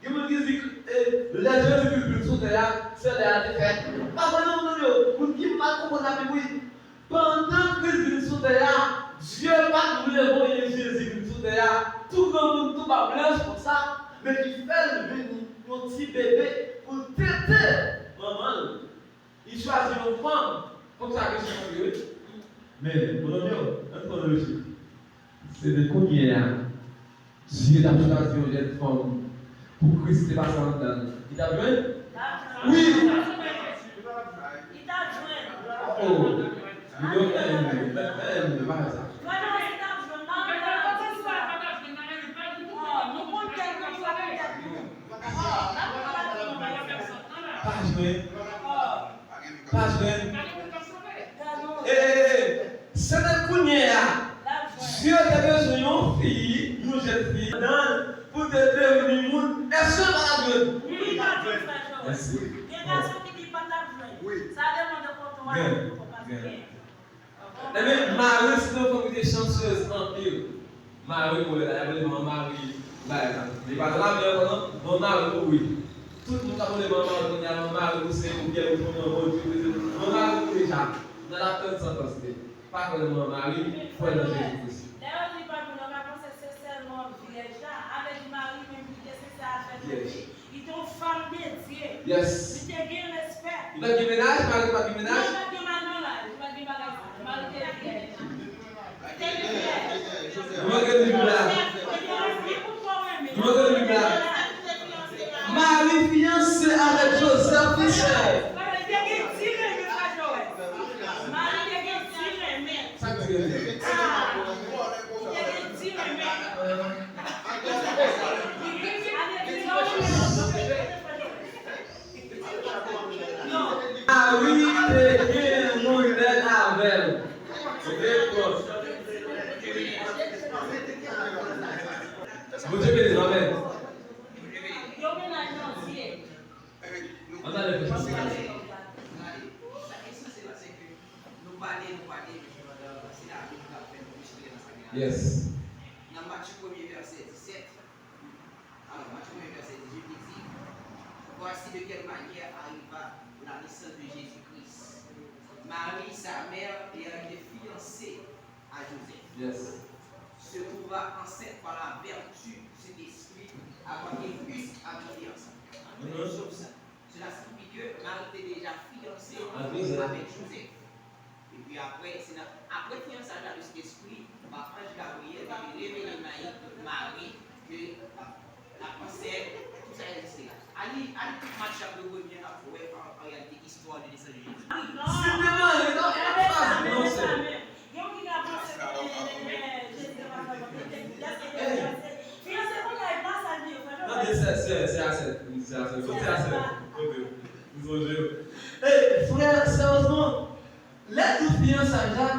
Gen moun ki di, e, lè Jezi Kris vin sou tè a, se lè a te fèt. Pa vre non, moun yo, moun ki mal konprann Labib, wi. Pandan Kris vin sou tè a, Dye pa t vle voye Jezi vin sou tè a, tou granmoun, tou bablanch konsa, men li fè l vin yon ti bebe pou l tete manman l. Li chwazi yon fanm. Konsa ke chwazi, wi. Men, bonòm yo, ann pran lojik. Se de kounye a, Dye t ap chwazi yon jèn fanm pou Kris te pase anndan l. Li t ap jwenn? Wi. Li t ap jwenn. Oh. Yo, eh, eh, eh, pa fè sa. Pa jwenn. Pa jwenn. E, e, e, se te kounye a, Dye te bezwen yon fi, yon jèn fi, anndan l pou te devni moun. Èske l pa t ap jwenn? Wi, li t ap jwenn, frè Jowèl. Mèsi. Gen gason ki di pa t ap jwenn. Sa depann de kote w ale, pastè. Ebyen, Mari se yon fanm ki te chansez anpil. Mari mouri la, y ap rele Manmari bagay sa. Li pa nan lame ankò non, Manmari mouri. Tout moun k ap rele Manmari kounye a, Manmari ou se ou pyè ou tonton Bondye ou se Manmari mouri deja. Nan l ap tann santans li. Pa kwè nan Manmari, kwè nan Jezi Kris. Lè yo di pa moun yo ka panse se sèlman vyèj la, avè di Mari menm li te sensè al fè tande. Li te yon fanm de Dye. Yes. Li te gen respè. Li pa t gen mennaj, Mari pa t gen mennaj? Non, li pa t gen mennaj, non, la. Li pa t gen bagay sa. Mari te vyèj. Li te vyèj. Li manke Bondye beni nou, amèn. Yo mennaj nan zye. Ann ale fè sa. Nou pale, nou pale, men pandan se la Bib k ap fè nou respire nan sa gen la. Yes. Nan Matye premye vèsè disèt, alò, Matye premye vèsè dizuit, li di, Voici de quelle manière arriva la naissance de Jésus-Christ. Marie, sa mère, ayant été fiancée à Joseph, Yes. se trouva enceinte par la vertu du Saint-Esprit avant qu'elle eût à monter enceinte. Sòm sa. Cela signifie que Marie était déjà fiancée avec Joseph. Epi apre, se nan apre fiyansaj la, Lespri, pa anj Gabriyèl, te revele Mayi, Mari, ke l ap ansent, tout sa, etsetera. Ali, ali tout match ap yo premye ap wè an, an reyalite istwa de nesans de Jezi. Si te mare, non, e ap chwazi, non, sè. Gen moun ki ka panse ke Jezi te pa fè ansanm. Lè se te fiyanse, fiyanse kounye a, e pa sa l ye, frè. Tande, sè, sè, sè a sè, sè a sè, sè a sè. Ok, m sonje. E, frè, serezman, lè di fiyansaj la,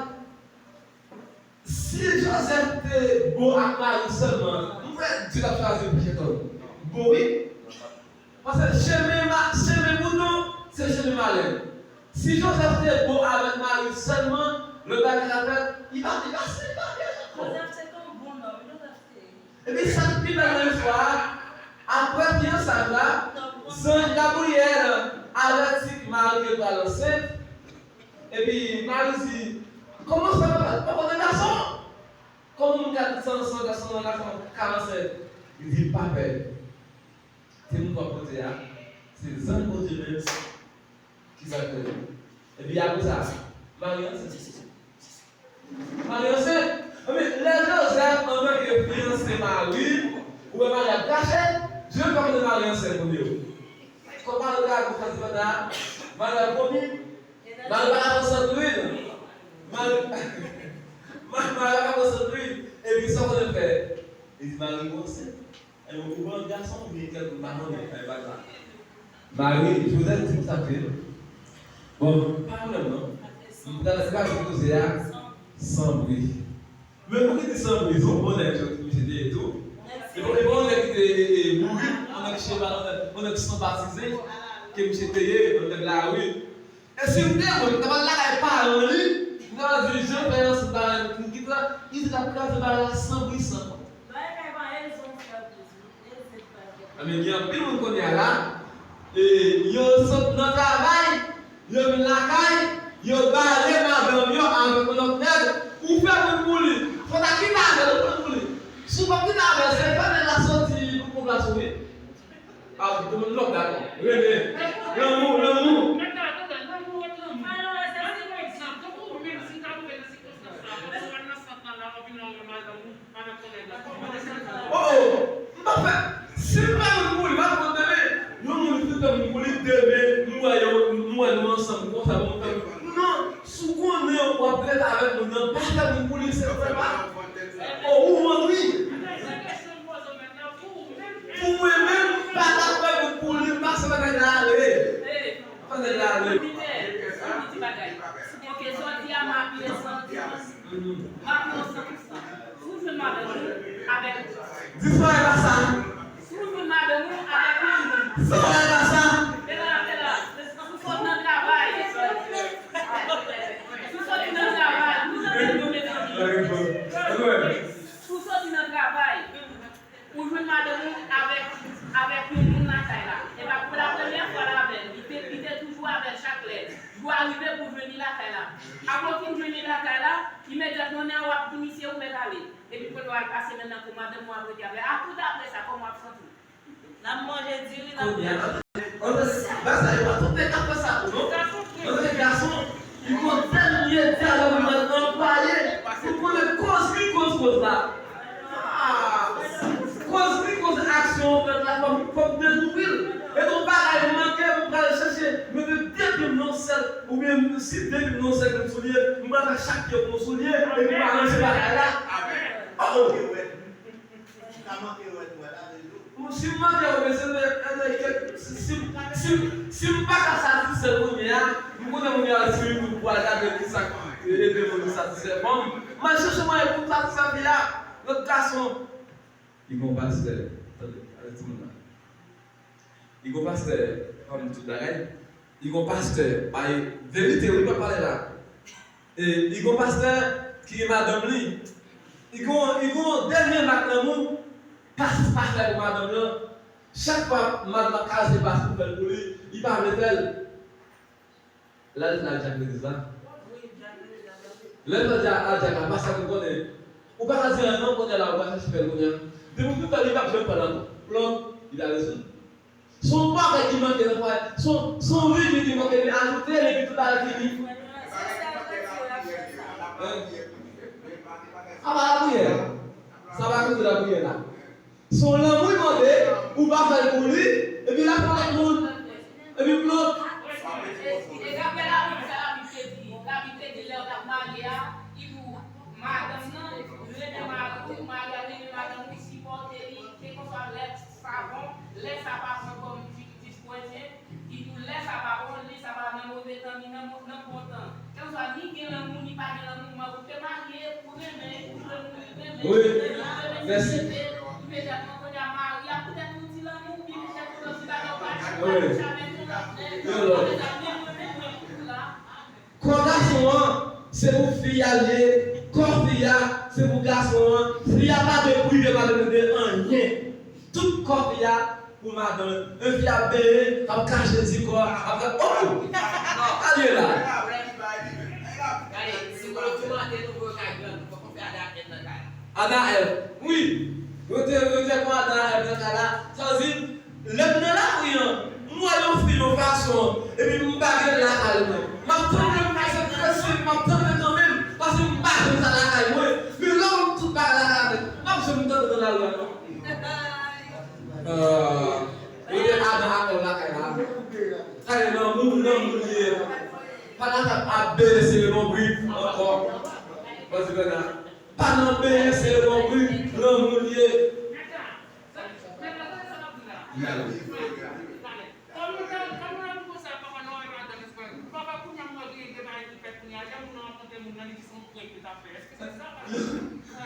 si Joseph te bon ak Mari sèlman, m kwè Dye t ap chwazi l pou Satan. Bon, wi. Paske chemen, ma, chemen bouton, se chemen malè. Si Joseph te bon avèk Mari sèlman, lòt bagay la fèt, li pa, li pa selibatè ankò. Joseph se te yon bon nonm, Joseph te. Epi sa k pi bèl nan istwa a, apre fiyansaj la, zanj Gabriyèl avèti Mari ke l pral ansent. Epi Mari di, kòman sa pa, pa pote gason? Kòman moun ka san, san, san, san gason ka ansent? Li di, pa pè. Timoun w ap pote a, se zanj Bondye menm ki sa k fè l. Epi apre sa, Mari ansent. Mari ansent. Ebyen, lè Joseph antanke fiyanse Mari, oubyen Mari ap kache, Joseph pa konnen Mari ansent premye. Kòm Mari ka gon fè ti pandan, Mari ap vomi. Mari pa ka pran sant lwil. Mari, Mari pa ka pran sant lwil. Epi sa w konnen l fè? Li di Mari ou ansent. Ebyen, ou pran gason oubyen kèk moun pa konnen, fè bagay la. Mari, Joseph di konsa ke, bon, pa pwoblèm non. M pral kraze koze a san bri. Men pou ki di san bri, se yon bon nèg misye te ye tou. Se pa, se pa yon nèg ki te, e, e, bourik, yon nèg cheval, yon nèg, yon nèg sanbatize ke misye te ye, yon nèg lari. E si m te mwen, m ta pral lakay paran li, m ta pral di Jean fè yon sou paran li, m kite la, li te t ap kraze bagay la san bri san kont. Bay kay pa rezon frè Bouzi, rezon frè Bouzi. Ebyen, gen anpil moun kounye a la, e, yo sot nan travay, yo vin lakay, yo bare madanm yo avèk yon lòt nèg, ou fè moun pou li, fò w ta kite avè l, ou fè moun pou li. Si w pa kite avè l, se fè nèg la soti pou pran plas ou wi. Ah, tout moun lòk dakò. Renmen. Lanmou, lanmou. Oh, oh. M pa fè. Si m pa moun pou li, pa kont demen. Yon moun fin fè moun pou li demen, m wè yo, m wè nou ansanm konsa, bon, fè. Non, si w konnen w ap ret avèk moun nan, pa fè moun pou li, se vrè pa. Oh, ou vann wi. Pou mwen menm, m pa t ap fè moun pou li, m pase fè nèg la ale. Fè nèg la ale. Oke, jodi a m apiye san pou san. M apiye san pou san. Si w jwenn madanm ou avèk. Di sa e pa sa. Si w jwenn madanm ou avèk yon moun. Sa e pa sa. Bela, bela. Si w sot nan travay. Si w soti nan travay. Si w soti nan travay. Ou jwenn madanm ou avèk, avèk yon moun lakay la. E pa pou la premyè fwa l avè l. Li te, li te toujou avè l chak lè. Jou a rive pou w jwenn li lakay la. Apre w fin jwenn li lakay la, imedyatman w ap di misye ou mèt ale. Epi kounye a w al pase men nan kou madanm ou ap rete avè l. A tout apre sa, kòman w ap santi w? N ap manje diri, n ap bwè diri. Kounye a, ann, bagay sa yo pa tout nèg k ap fè sa tou non. Ann, gason, li konn tèl myè dyalòg li pral anplwaye pou konnen koz ki koz koz la. Ah, koz ki koz aksyon an fèt la, fò m, fò m dekouvri l. E gon bagay m manke, m pral chèche mete de pye m nan yon sèl, oubyen si de pye m nan yon sèl grenn soulye, m pral fè chak pye pou yon soulye, epi m aranje bagay la. Oh, oh. Ou si m manke wè mesye, men, men, kèk, si, si, si, si m pa ka satisfè l kounye a, m konnen kounye a si YouTube pou al gade kisa k ede moun satisfè fanm. M al chèche mwayen pou m satisfè fi a, lòt gason. Li gon pastè, tande, ale timoun la. Li gon pastè, pa m tout bagay. Li gon pastè, bay verite, wi, m ap pale la. E li gon pastè ki gen madanm li. Li gon, li gon dènye mak lanmou, pas, pas la pou madanm lan. Chak fwa madanm ap karese pas pou fè l pou li, li pa vle fè l. Lè l fè al djak legliz la. Lè l fè al djak la, pa sa nou konnen. Ou pa ka di anyen non, kounye a la, ou pa chèche fè l kounye a. Depi w fin fè l, li p ap janm fè l ankò. Plon, li ta rezoud. Se yon bagay ki manke nan fwaye. Se yon, se yon vini ki manke, li ajoute l epi tout bagay fini. Hein? Apa lapriyè? Sa pa koze lapriyè la. Se yon lanmou l mande, ou pa fè l pou li, epi l ap fè lòt moun. Epi plon. E dapre Labib, sa Labib te di? Labib te di lè w t ap marye a, li di w, madanm nan renmen mari w, mari a renmen madanm ou, sipòte li, kèlkeswa lè sa bon, lè sa pa bon kòm di, di kretyen, li di w lè sa pa bon, lè sa pa nan move tan, ni nan, nan bon tan. Kèlkeswa ni gen lanmou, ni pa gen lanmou, men ou te marye, ou renmen, ou renmen, ou renmen, wi, ou renmen, mèsi. Imedyatman, kounye a, mari a poutèt yon ti lanmou, pi poutèt yon lòt ti bagay, ou pa, ou pa touche avèk yon lòt nèg, yon lòt, ou pa renmen, renmen, renmen, la. Kò gason an, se pou fi a l ye, kò fi a, se pou gason an, fi a pa dwe prive, pa dwe mande anyen. Tout kò fi a pou madanm. Yon fi ap benyen, ap kache ti kò, ap fè, oh! Sa l ye la? Gade, si w ap tou mande nou pou yo ka grann, fòk nou fè Adan ak Èv nan kay la. Adan Èv, wi. Yo te, yo te pran Adan ak Èv nan kay la. Sa vle di, lè m nan lari an, m wè yon fi yon fason, epi m pa gen lakay mwen. M ap tann lè m pase prese, m ap tann kanmenm, paske m pa jwenn sa lakay mwen. Men lè w tout bagay lakay mwen, m ap janm tann nan lari an non. Ah, yo te Adan ak Èv lakay la. Sa ye lanmou, lanmou li ye. Pa nan ap bese lonbrit ankò. Pase Bèna. Pa nan bese lonbrit, lanmou li ye. Li ale.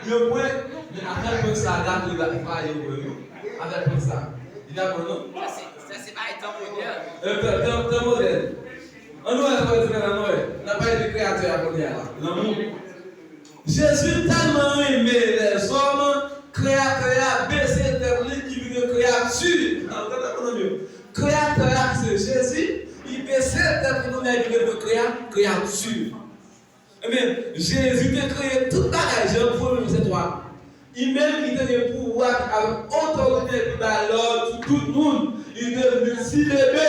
Yo prank, men afè prank sa a gate fwaye mwen wi. Afè prank sa. Li dakò non? Sa se, sa se bagay tan modèn. E, tan, tan, tan modèn. Ann wè, frè Dikèn, ann wè. N ap pale de Kreyatè a kounye a la. Lanmou. Jezi tèlman renmen lèzòm, Kreyatè a bese tèt li, li vin yon kreyati. Ou tande, mezanmi? Kreyatè a, ki se Jezi, li bese tèt li kounye a, li vin yon kreya-, kreyati. Ebyen, Jezi te kreye tout bagay, Jan premye vèsè twa. Li menm, li te gen pouvwa avèk otorite pou bay lòd sou tout moun. Li devni ti bebe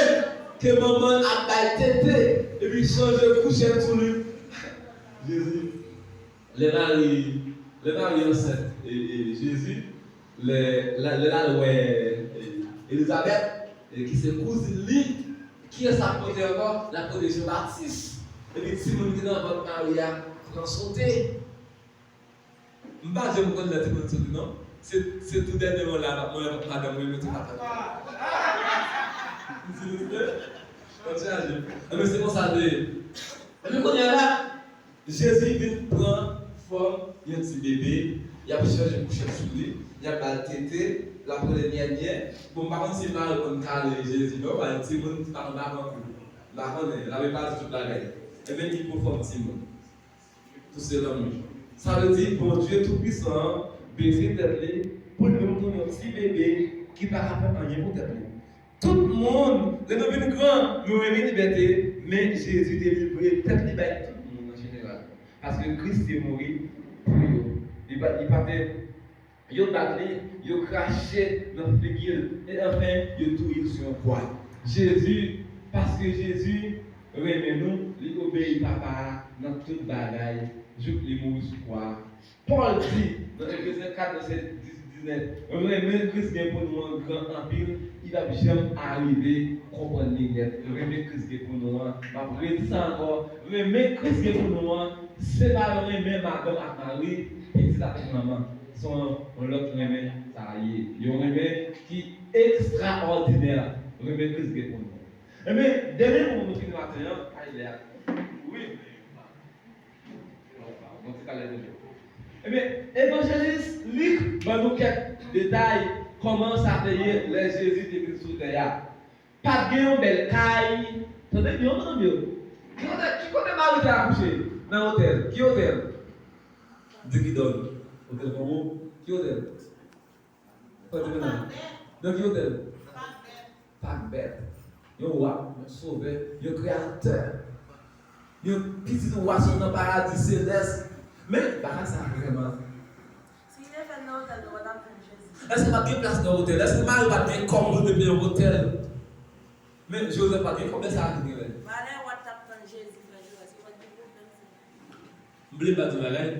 ke manman l ap bay tete, epi chanje kouchèt sou li. Jezi. Lè Mari, lè Mari ansent, e, e, Jezi, lè, lè, lè l al wè, e, Elizabèt, e, ki se kouzin li, kiyès l ap pote ankò? L ap pote Jan Batis. Epi timoun ki nan vant Mari a pran sote. M pa janm konn lè timoun soti non. Se, se tou dènye mwen la, mwen, madanm mwen, mwen te pa tande. M di nou vre. Tèt chaje. Ebyen, se konsa l te ye. Ebyen, kounye a la, Jezi vin pran fòm yon ti bebe, y ap chanje kouchèt sou li, y ap ba l tete, l ap rele nyènyè. Bon, m pa konn si mari konn kale Jezi non, paske timoun pa konn, pa konn kou. M pa konnen, Labib pa di tout bagay. Ebyen, li pran fòm timoun. Tou se lanmou. Sa vle di, Bondye Toupisan an bese tèt li pou l vin tounen yon ti bebe ki pa ka fè anyen pou tèt li. Tout moun, lè nou vin gran, nou renmen libète, men Jezi te livre tèt li bay tout moun an jeneral. Paske Kris te mouri pou yo. Li pa, li pa te, yo bat li, yo krache nan figi l, e anfen, yo touye l sou yon kwa. Jezi, paske Jezi renmen nou, li obeyi Papa a nan tout bagay, jouk li mouri sou kwa a. Pòl di nan Efezyen kat, vèsè dis, diznèf, renmen Kris gen pou nou an gran anpil, li p ap janm arive konprann li nèt. Renmen Kris gen pou nou an, m ap redi sa ankò, renmen Kris gen pou nou an, se pa yon renmen madanm ak mari, pitit ak manman. Se yon, yon lòt renmen sa ye. Yon renmen ki ekstraòdinè, renmen Kris gen pou nou an. Ebyen, dènye mo pou nou fini maten an, ay lè a. Wi. Bon, ti kalè nou. Ebyen, Evanjelis Lik ban nou kèk detay kòman sa te ye lè Jezi te vin sou tè a. Pa t gen yon bèl kay. Tande byen, tande byen. Ki kote, ki kote Mari te akouche? Nan otèl. Ki otèl? Di ki dòm. Otèl Kongo. Ki otèl? Fò di nou. Nan ki otèl? Pak bèt. Yon wa, yon sovè, yon kreyatè. Yon pitit wa sot nan paradi selès. Men, bagay sa vrèman. Si li te fèt nan otèl, nou pa t ap jwenn Jezi. Èske pa t gen plas nan otèl? Èske Mari pa t gen kòb pou l te peye yon otèl? Men, Jozèf pa t gen kòb, lè sa a li te gen lè. Valè w ap t ap tann Jezi, frè Jozèf, se pa t gen pwoblèm, se. M vle ba di bagay.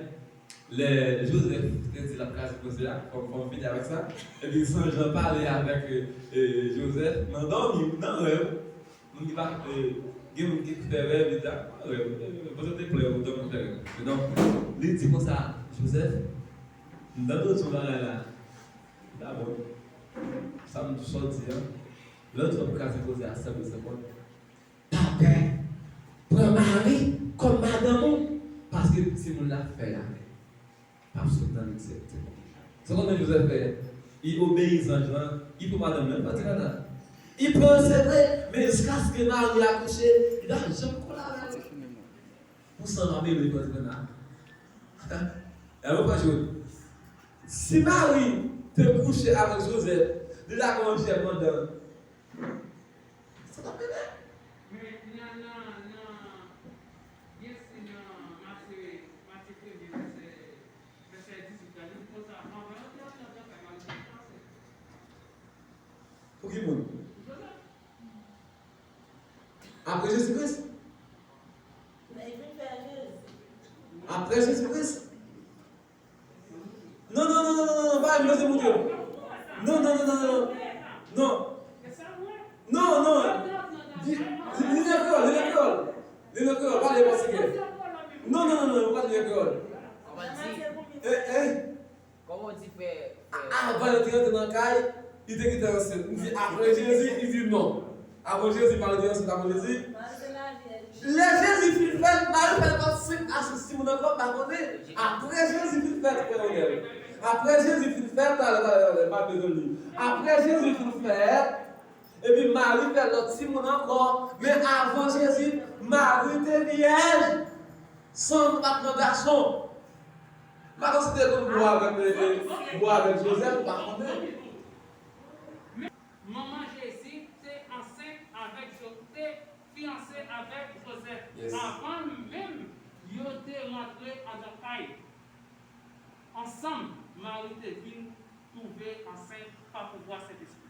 Lè Jozèf te di l ap kraze koze a, fò, fò m fini avèk sa. Epi zanj lan pale avèk, e, e, Jozèf nan dòmi, nan rèv. Moun ki pa, e, gen moun ki fè rèv, li di, a, rèv, e, bon, se te klè, ou dòmi fè rèv. Donk, li di konsa, Jozèf, m tande w di yon bagay la. Dabò, sa m sot di an, lè w di w ap kraze koze a, sa m di se bon. Pa pè. Pran Mari kòm madanm ou, paske timoun l ap fè a p ap sot nan li dirèkteman. Se konsa Jozèf fè. Li obeyi zanj lan, li pran madanm nan, li pati la. Li pran l, se vre, men jiskaske Mari akouche, li pa janm kole avè l. Pou san pa mele, li pati la. E mwen pa jwe. Si Mari te kouche avèk Jozèf, li ta gen yon jèm anndan l. Sa t ap mele. Men nan, nan, nan, byen si nan Matye, Matye premye vèsè, vèsè dizuit la, li di konsa, anvan yo te antre anndan kay, Mari te pase. Pou ki moun? Jozèf. Apre Jezi Kris? Lè li vin fè Jezi. Apre Jezi Kris? Non, non, non, non, non, non, pa mezanmi, montre. Non, non, non, non, non. Non. Non, non. Li, li, li nan kreyòl, li nan kreyòl. Li nan kreyòl, pale pòtigè. Non, non, non, non, pa li nan kreyòl. Kòman di? Eh, eh. Kòman di frè, frè? Avan yo te rantre nan kay, li te gentan ansent. M di, apre Jezi, li di non. Avan Jezi, Mari te ansent avan Jezi. Lè Jezi fin fèt, Mari fè l pa senk a sis timoun ankò, m pa konnen. Apre Jezi fin fèt, frè Onèl. Apre Jezi fin fèt, talè, talè, talè, m pa bezwen li. Apre Jezi fin fèt, epi Mari fè lòt timoun ankò. Men avan Jezi, Mari te vyèj. San pa t nan gason. M pa konn si te konn bò avèk, e, e, bò avèk Jozèf, m pa konnen. Manman Jezi te ansent avèk Jo-, te fiyanse avèk Jozèf. Yes. Avan menm yo te rantre anndan kay ansanm, Mari te vin twouve ansent pa pouvwa Sentespri.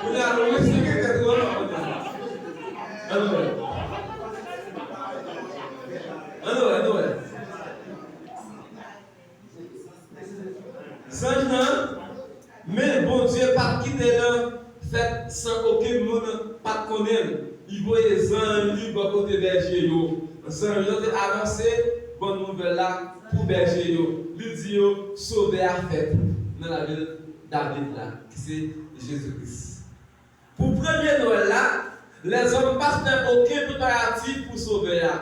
Kounye a, nou esplike tèt nou an. Ann wè. Ann wè, ann wè. Zanj lan, men Bondye pa t kite l fèt san okenn moun pa t konnen l. Li voye zanj li bò kote bèje yo. Zanj lan te anonse bon nouvèl la pou bèje yo. Li di yo, Sovè a fèt nan lavil David la, ki se Jezi Kris. Pou premye Nwèl la, lèzòm pa t fè okenn preparatif pou Sovè a.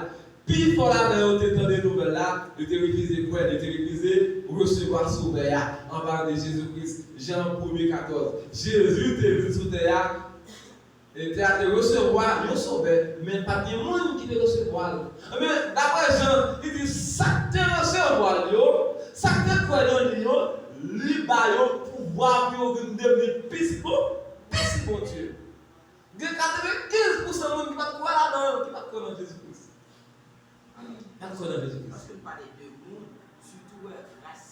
Pifò ladan yo te tande nouvèl la, yo te refize kwè, yo te refize resevwa Sovè a. An palan de Jezi Kris, Jan premye katòz. Jezi te vin sou tè a, e tè a te resevwa yon Sovè, men pa t gen moun ki te resevwa l. Men, daprè Jan, li di, sa k te resevwa l yo, sa k te kwè nan li yo, li ba yo pouvwa pou yo vin devni pitit Bon-, pitit Bondye. Gen katrevenkenz pousan moun ki pa t kwè ladan yo, ki pa t kwè nan Jezi Kris. Pa t kwè nan Jezi Kris. Paske l pale de moun, sitou, e, ras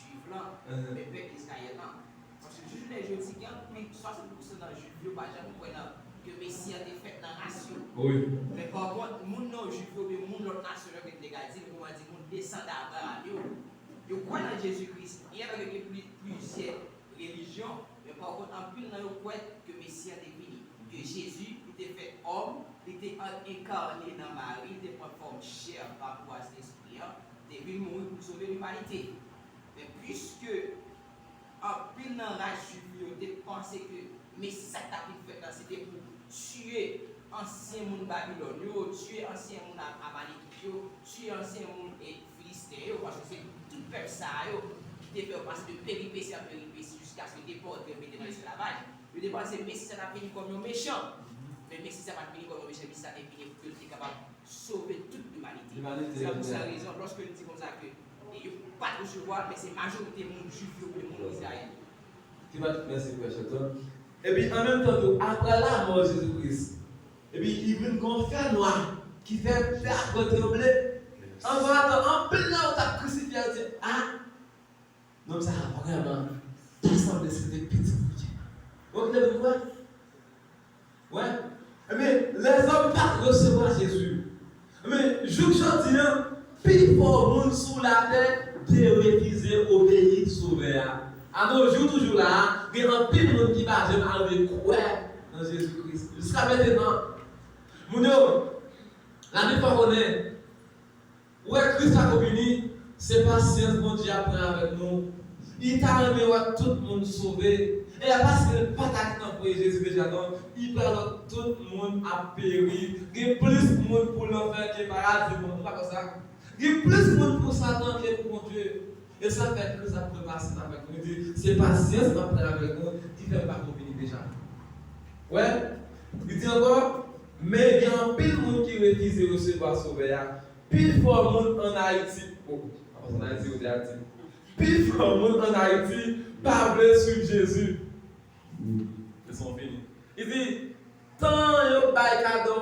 jwif lan, men pèp Izrayèl lan. Paske jis jounen jodi, gen anpil, swasant pousan nan jwif yo pa janm kwè nan, ke Mesi a te fèt nan ras yo. Wi. Men pa kont, moun nan jwif yo, oubyen moun lòt nasyon yo, ke te ka di, kòman di, moun desandan Abraram yo, yo kwè nan Jezi Kris. Byen ke gen pli-, plizyè relijyon, men pa kont, anpil nan yo kwè ke Mesi a te vini, ke Jezi, li te fèt òm, li te an-, enkarne nan Mari, li te pran fòm chè pa pouvwa Sentespri an, te vin mouri pou sove limanite. Men piske anpil nan ras jwif yo te panse ke Mesi sa k t ap vin fèt la, se te pou tiye Ansyen moun Babilòn yo, tiye ansyen moun A- Amalekit yo, tiye ansyen moun e Filisten yo, paske se tout pèp sa a yo ki te fè yo pase de peripesi an peripesi jiskaske yo te pòte yo mete nan esklavaj. Yo te panse Mesi sa t ap vini kòm yon mechan. Men Mesi sa pa t vini kòm yon mechan, Mesi sa te vini pou ke l te kapab sove tout limanite. Se pou sa rezon, lòske l di konsa ke e yo pa t resevwa, men se majorite moun jwif yo, oubyen moun Izrayèl yo. Ki pa t, mèsi, frè Shelton. Epi, an menm tan tou, apre lanmò Jezi Kris, epi, li vin gen yon fènwa ki fè tè a pran tranble. Anvan, anvan, anpil nan yo t ap krisifye a, yo di, a, nonm sa a vrèman ta sanble se te Pitit Bondye. Ou konprann sa m di a? Wè. Ebyen, lèzòm pa t resevwa Jezi. Ebyen, jouk jodi a, pifò moun sou latè te refize obeyi Sovè a. Anojou, toujou la a, gen anpil moun ki pa janm arive kwè nan Jezi Kris. Jiska mentenan, moun yo, Labib fè konnen, ou wè, Kris pako vini, se pasyans Bondye ap pran avèk nou. Li ta renmen wè tout moun sove. E a pa si l pa ta gentan voye Jezi deja non, li pral wè tout moun ap peri. Gen plis moun pou lanfè ke paradi, bon, nou pa kwè sa? Gen plis moun pou Satan ke pou Bondye. E sa fè Kris ap pran pasyans avèk nou. Li di, se pasyans m ap pran avèk nou ki fè m pako vini deja. Wè, li di ankò, men gen anpil moun ki refize resevwa Sovè a. Pifò moun ann Ayiti, oh, an pasan ann Ayiti, yo te Ayiti. Pifò moun ann Ayiti pa vle swiv Jezi. Leson fini. Li di, tan yo bay kado,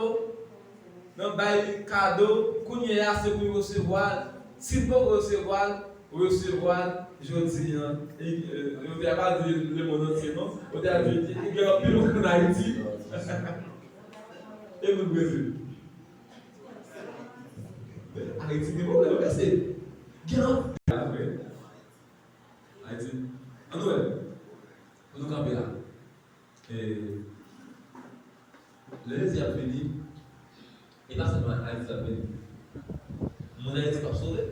nan bay kado, kounye a se pou yo resevwa l. Si l poko resevwa l, resevwa l jodi a. E, e, yo te pa di lemonn antye non. Yo te di, gen anpil moun ann Ayiti. E moun Brezil. Ayiti gen pwoblèm, mesye. Gen anpil. Apre, Ayiti, ann wè. Pou nou kanpe la. E, lè Jezi ap vini, e pa sèlman Ayiti l ap vini. Moun Ayiti p ap sove.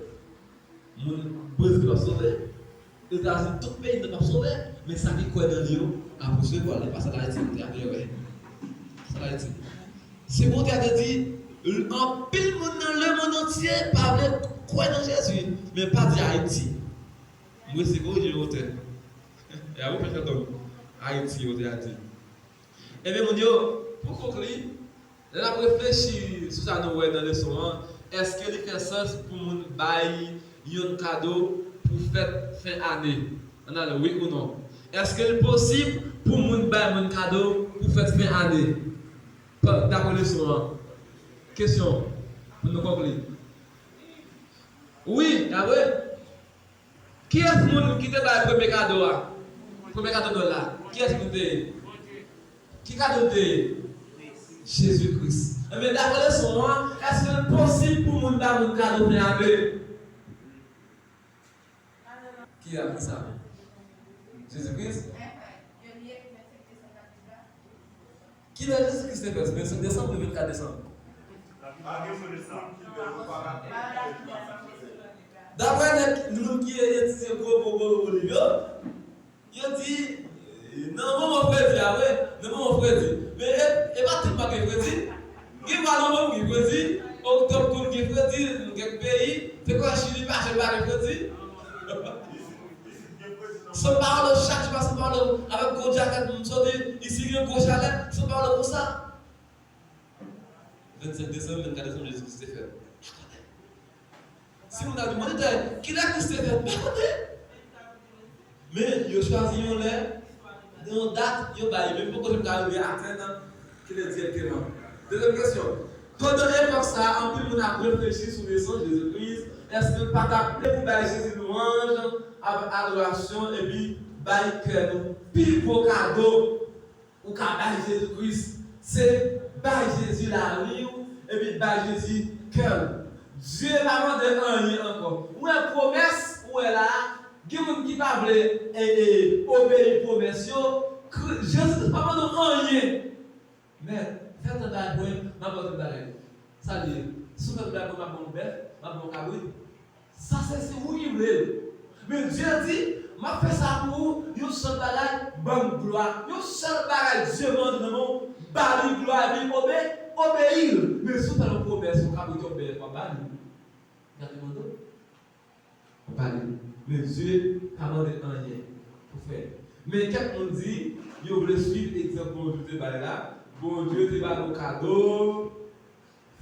Moun Brezil p ap sove. Etazini, tout peyi nan p ap sove. Men sa ki kwè nan li yo ap resevwa l. E pa sa l Ayiti, nou te ap wè. Sa l Ayiti. Se Bondye te di, anpil moun nan lemonn antye pa vle kwè nan Jezi. Men pa di Ayiti. Mwen se korije otè. E a ou fè fè dòm. Ayiti, otè a di. Ebyen, moun yo, pou konkli, lè n ap reflechi sou sa nou wè nan leson an, èske li fè sans pou moun bay yon kado pou fèt fen ane? Ann ale, wi ou non? Èske li posib pou moun bay moun kado pou fèt fen ane? Pa, dapre leson an. Kesyon, pou nou konkli. Wi, dapre. Kiyès moun ki te bay premye kado a? Premye kado Nwèl la? Kiyès moun te ye? Ki kado te ye? Jezi Kris. Ebyen, dapre leson an, èske l posib pou moun bay moun kado fen ane? Ki a ki sa? Jezi Kris? Kilè Jezi Kris te fèt? Vennsenk desanm oubyen vennkat desanm? Daprè nèg, moun ki etidye gwo, gwo, gwo, gwo liv yo, yo di, nan moman fredi a, wi, nan moman fredi. Men e, e pa tout mwa gen fredi. Gen mwa novanm gen fredi, oktòb konn gen fredi, nan kèk peyi, te kwè Chili pa janm pa gen fredi. São Paulo, chak jou pa São Paulo, avèk gwo djakèt, m soti isi, gen gwo chalè, São Paulo konsa. Vennsenk desanm, vennkat desanm, Jezi Kris te fèt. Si moun ta di, "Mwen te, kilè Kris te fèt?" M pa konnen. Men, yo chwazi yon lè, yon dat, yo bay, men poko janm ka rive atenn kilè dirèkteman. Dezyèm kesyon. Pandan epòk sa a, anpil moun ap reflechi sou nesans Jezi Kris. Èske l pa t ap lè pou bay Jezi lwanj, avèk adorasyon, epi bay kè nou pi gwo kado ou ka bay Jezi Kris, se bay Jezi lavi w, epi bay Jezi kè w. Dye pa mande anyen ankò. Ou wè pwomès, ou wè la a, gen moun ki pa vle, e, e, obeyi pwomès yo. Kri-, Jezi pa mande w anyen. Men, fè tan bay pou mwen, m ap ba w tout bagay. Sa l ye? Si w fè tout bagay pou mwen, m ap ba w bèf, m ap ba w kabrit. Sa se si ou ki vle l. Men Dye di, "M ap fè sa pou ou, yon sèl bagay, ban m glwa." Yon sèl bagay Dye mande nan men w, ba li glwa epi obeyi. Obeyi l. Men si w fè l yon pwomès, yon kabrit, yon bèl, w ap ba li. Gade mande w. Ou pa li. Men Dye pa mande anyen pou fè. Men kèk moun di, yo vle swiv egzanp Bondye te bay la. Bondye te ba nou kado,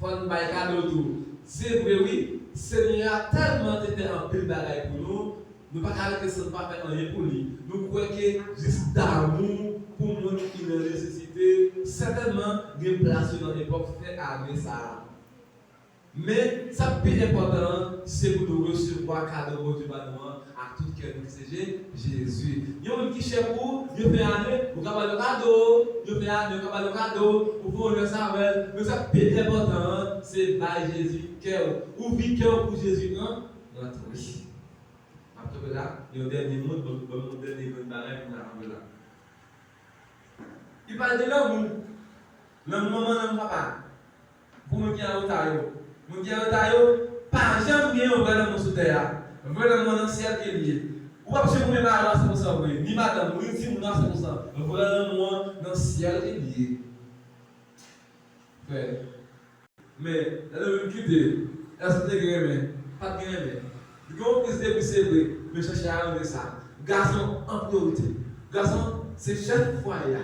fò n bay kado tou. Se vre wi, Senyè a tèlman te fè anpil bagay pou nou, nou pa ka rete san n pa fè anyen pou li. Nou kwè ke jis damou pou moun ki nan nesesite, sètènman, gen plas yo nan epòk fen ane sa a. Men, sa k pi enpòtan an, se pou nou resevwa kado Bondye ba nou an ak tout kè nou, ki se Je-, Jezi. Yon moun ki chè pou ou, yo fè ane, ou ka ba l yon kado, yo fè ane, ou ka ba l yon kado, ou fè yon jès avè l. Men sa k pi enpòtan an, se bay Jezi kè w. Ouvri kè w pou Jezi pran, rantre. M ap kanpe la, yon dènye moun, ban m, ban m yon dènye grenn bagay pou m ta kanpe la. Li pale de lanmou. Lanmou manman, lanmou papa. Pou moun ki an reta yo. Moun ki an reta yo, pa janm gen yon vrè lanmou sou tè a. Vrè lanmou an nan syèl ke li ye. Ou p ap janm renmen mari w a san pou san vre. Ni madanm ou, ni timoun ou a san pou san. Vrè lanmou an nan syèl ke li ye. Frè. Men, lè nou vin kite, èske w te gen renmen? Pa t gen renmen. Gen yon kriz depi se vre, men chèche a range sa. Gason an priyorite. Gason se chèf fwaye a.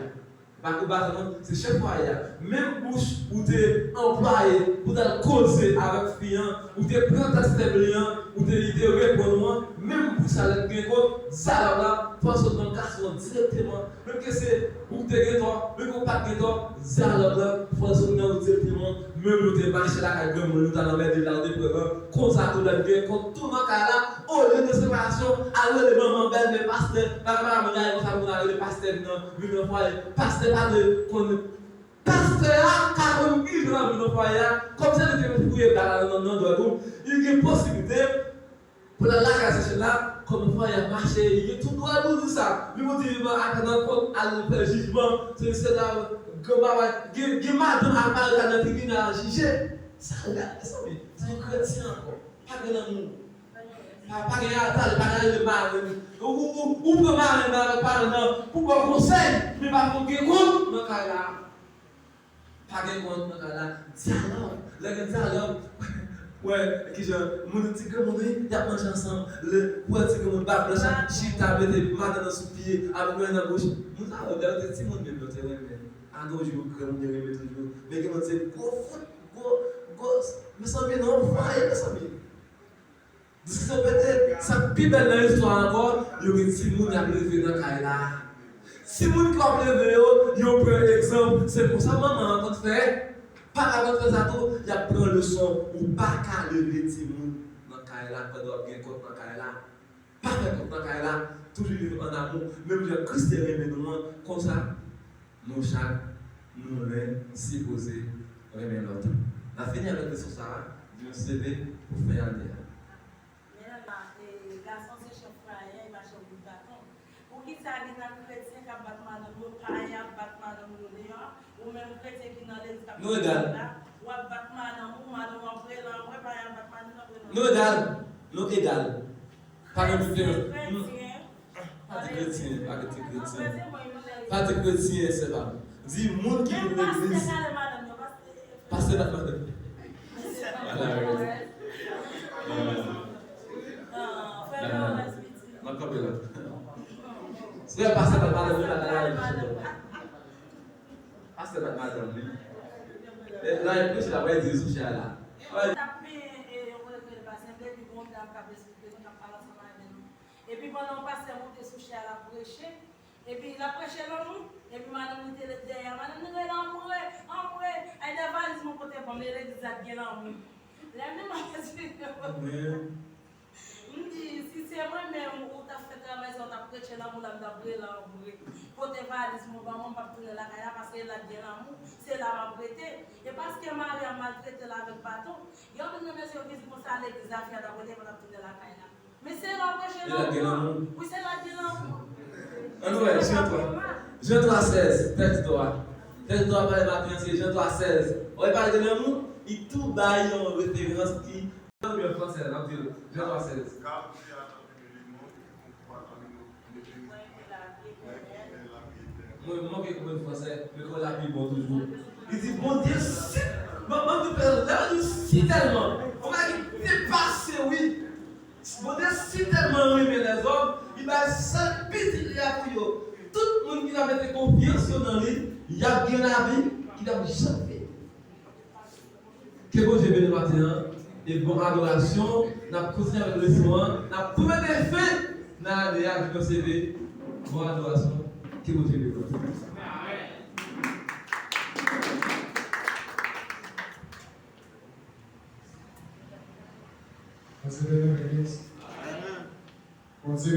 Pa kou gason non, se chèf fwaye a. Menm bouch ou te anplwaye pou t al koze avèk fi an, ou te pran tèks fèb li an, ou te li te reponn ou an, menm bouch sa lè l gen kont, dyalòg la, fò l sot nan gason an dirèkteman. Menm ke se ou k te gen tò, menm ke w pa t gen tò, dyalòg la, fò l sot nan ou dirèkteman. Menm lè w te mache lakay granmoun, ou t al anmède la, ou te pran konsa tou lè l gen kont tou nan kay la, olye de separasyon, al rele manman, bèlmè, pastè, bagay pa ka vin rayi konsa pou n al rele pastè vin nan, vin nan fwaye. Pastè pa dwe konn, pastè a ka konn ki jan l ap vin nan fwaye a, kòm se li te fouye bal la nan, nan dwèt ou, li gen posiblite pou l al lakay Sechèl la, kòman fwaye a mache, li gen tout dwa pou l di sa. Li pou di, men atandan kont al fè jijman, se, se la, gen bagay, gen, gen madanm al parèt la nan tribinal al jije. Sa l gade, mezanmi, se yon kretyen ankò. Pa gen lanmou. Pa, pa gen atal, pa gen ale maren. Ou, ou, ou, ou pran maren nan avèk paran nan pou ba w konsèy, men pa pou gen kont nan kay la. Pa gen kont nan kay la. Dyalòg. Lè gen dyalòg, wè, kijan, moun ti granmoun wi, y ap manje ansanm. Lè, wè ti granmoun bab blanch la, chita, mete madanm nan sou pye, avèk men nan bouch. Moun sa yo, lè yo te timoun menm, yo te renmen. A gen yon jou, granmoun yo renmen toujou. Men gen moun se gwo fout, gwo, gwo, mezanmi, non, fwaye, mezanmi. Diskisyon pete, sa k pi bèl nan istwa a ankò, yo gen timoun y ap leve nan kay la. Timoun ki w ap leve yo, yo pran egzanp. Se konsa manman an konn fè. Papa konn fè sa tou, y ap pran leson. Ou pa ka leve timoun nan kay la pandan w ap gen kont nan kay la. Pa fè kont nan kay la, toujou viv ann amou, menm jan Kris te renmen nou an, konsa, nou chak, nou len sipoze renmen lòt. N ap fini avèk leson sa a, di yon sele pou fen ane a. Men la, e, gason se chèf fwaye a, e pa chèf bout baton. Poukisa gen nan kretyen k ap bat madanm yo, payen ap bat madanm yo deyò, ou menm kretyen ki nan legliz k ap bat madanm la, w ap bat madanm ou, madanm w ap rele anmwe, payen ap bat madanm l ap rele anmwe. Nou egal. Nou egal. Nou egal. Pa gen diferans. Hmm. Pa di kretyen, pa di kretyen. Pa di kretyen, sè pa m. Di moun ki vin legliz. Pastè pa t madanm. M ap kanpe la. Frè, pastè pa t madanm, wi, pa t madanm. Pastè pa t madanm, wi. E, la, e preche la, wè, di sou chè a la. T ap peye, e, yon regrè pastè, depi bon dam k ap esplike nou, k ap pale ansanm avè nou. Epi pandan yon pastè monte sou chè a, l ap preche, epi l ap preche lanmou, epi madanm li te dèyè a, madanm li rele anmwe, anmwe, ay dè valiz mwen pote ban m, e legliz la t gen lanmou. Lè m di madanm li, m di, si se mwen menm ou t ap fè travay sa, ou t ap preche lanmou la, m t ap rele anmwe. Pote valiz mwen ban mwen, m p ap tounen lakay la, paske la t gen lanmou, se la m ap rete. E paske mari a maltrete l avèk baton, gen anpil nan mesye yo ki di konsa legliz la fè, t ap rete, pa t ap tounen lakay la. Men se la preche lanmou. Wi, se la gen lanmou. Ann wè, Jan twa. Jan twa sèz, tèks dwa. Tèks dwa pale maten an, se Jan twa sèz. Wè, pale de lanmou, li tou bay yon referans ki, an fransè, n ap di l, Jan twa sèz. Mwen manke konprann fransè, men kreyòl la pi bon toujou. Li di, Bondye si, ban, ban nou fè lè li si tèlman. Yon bagay ki depase, wi. Bondye si tèlman renmen lèzòm, li bay sèl pitit li a pou yo. Tout moun ki ta mete konfyans yo nan li, y ap gen lavi ki p ap janm fini. Ke Bondye beni maten an. E bon adorasyon. N ap kontinye avèk leson an. N ap tou mete fen nan ane a ki kòmanse. Bon adorasyon. Ke Bondye beni maten an. Bondye beni legliz. Bondye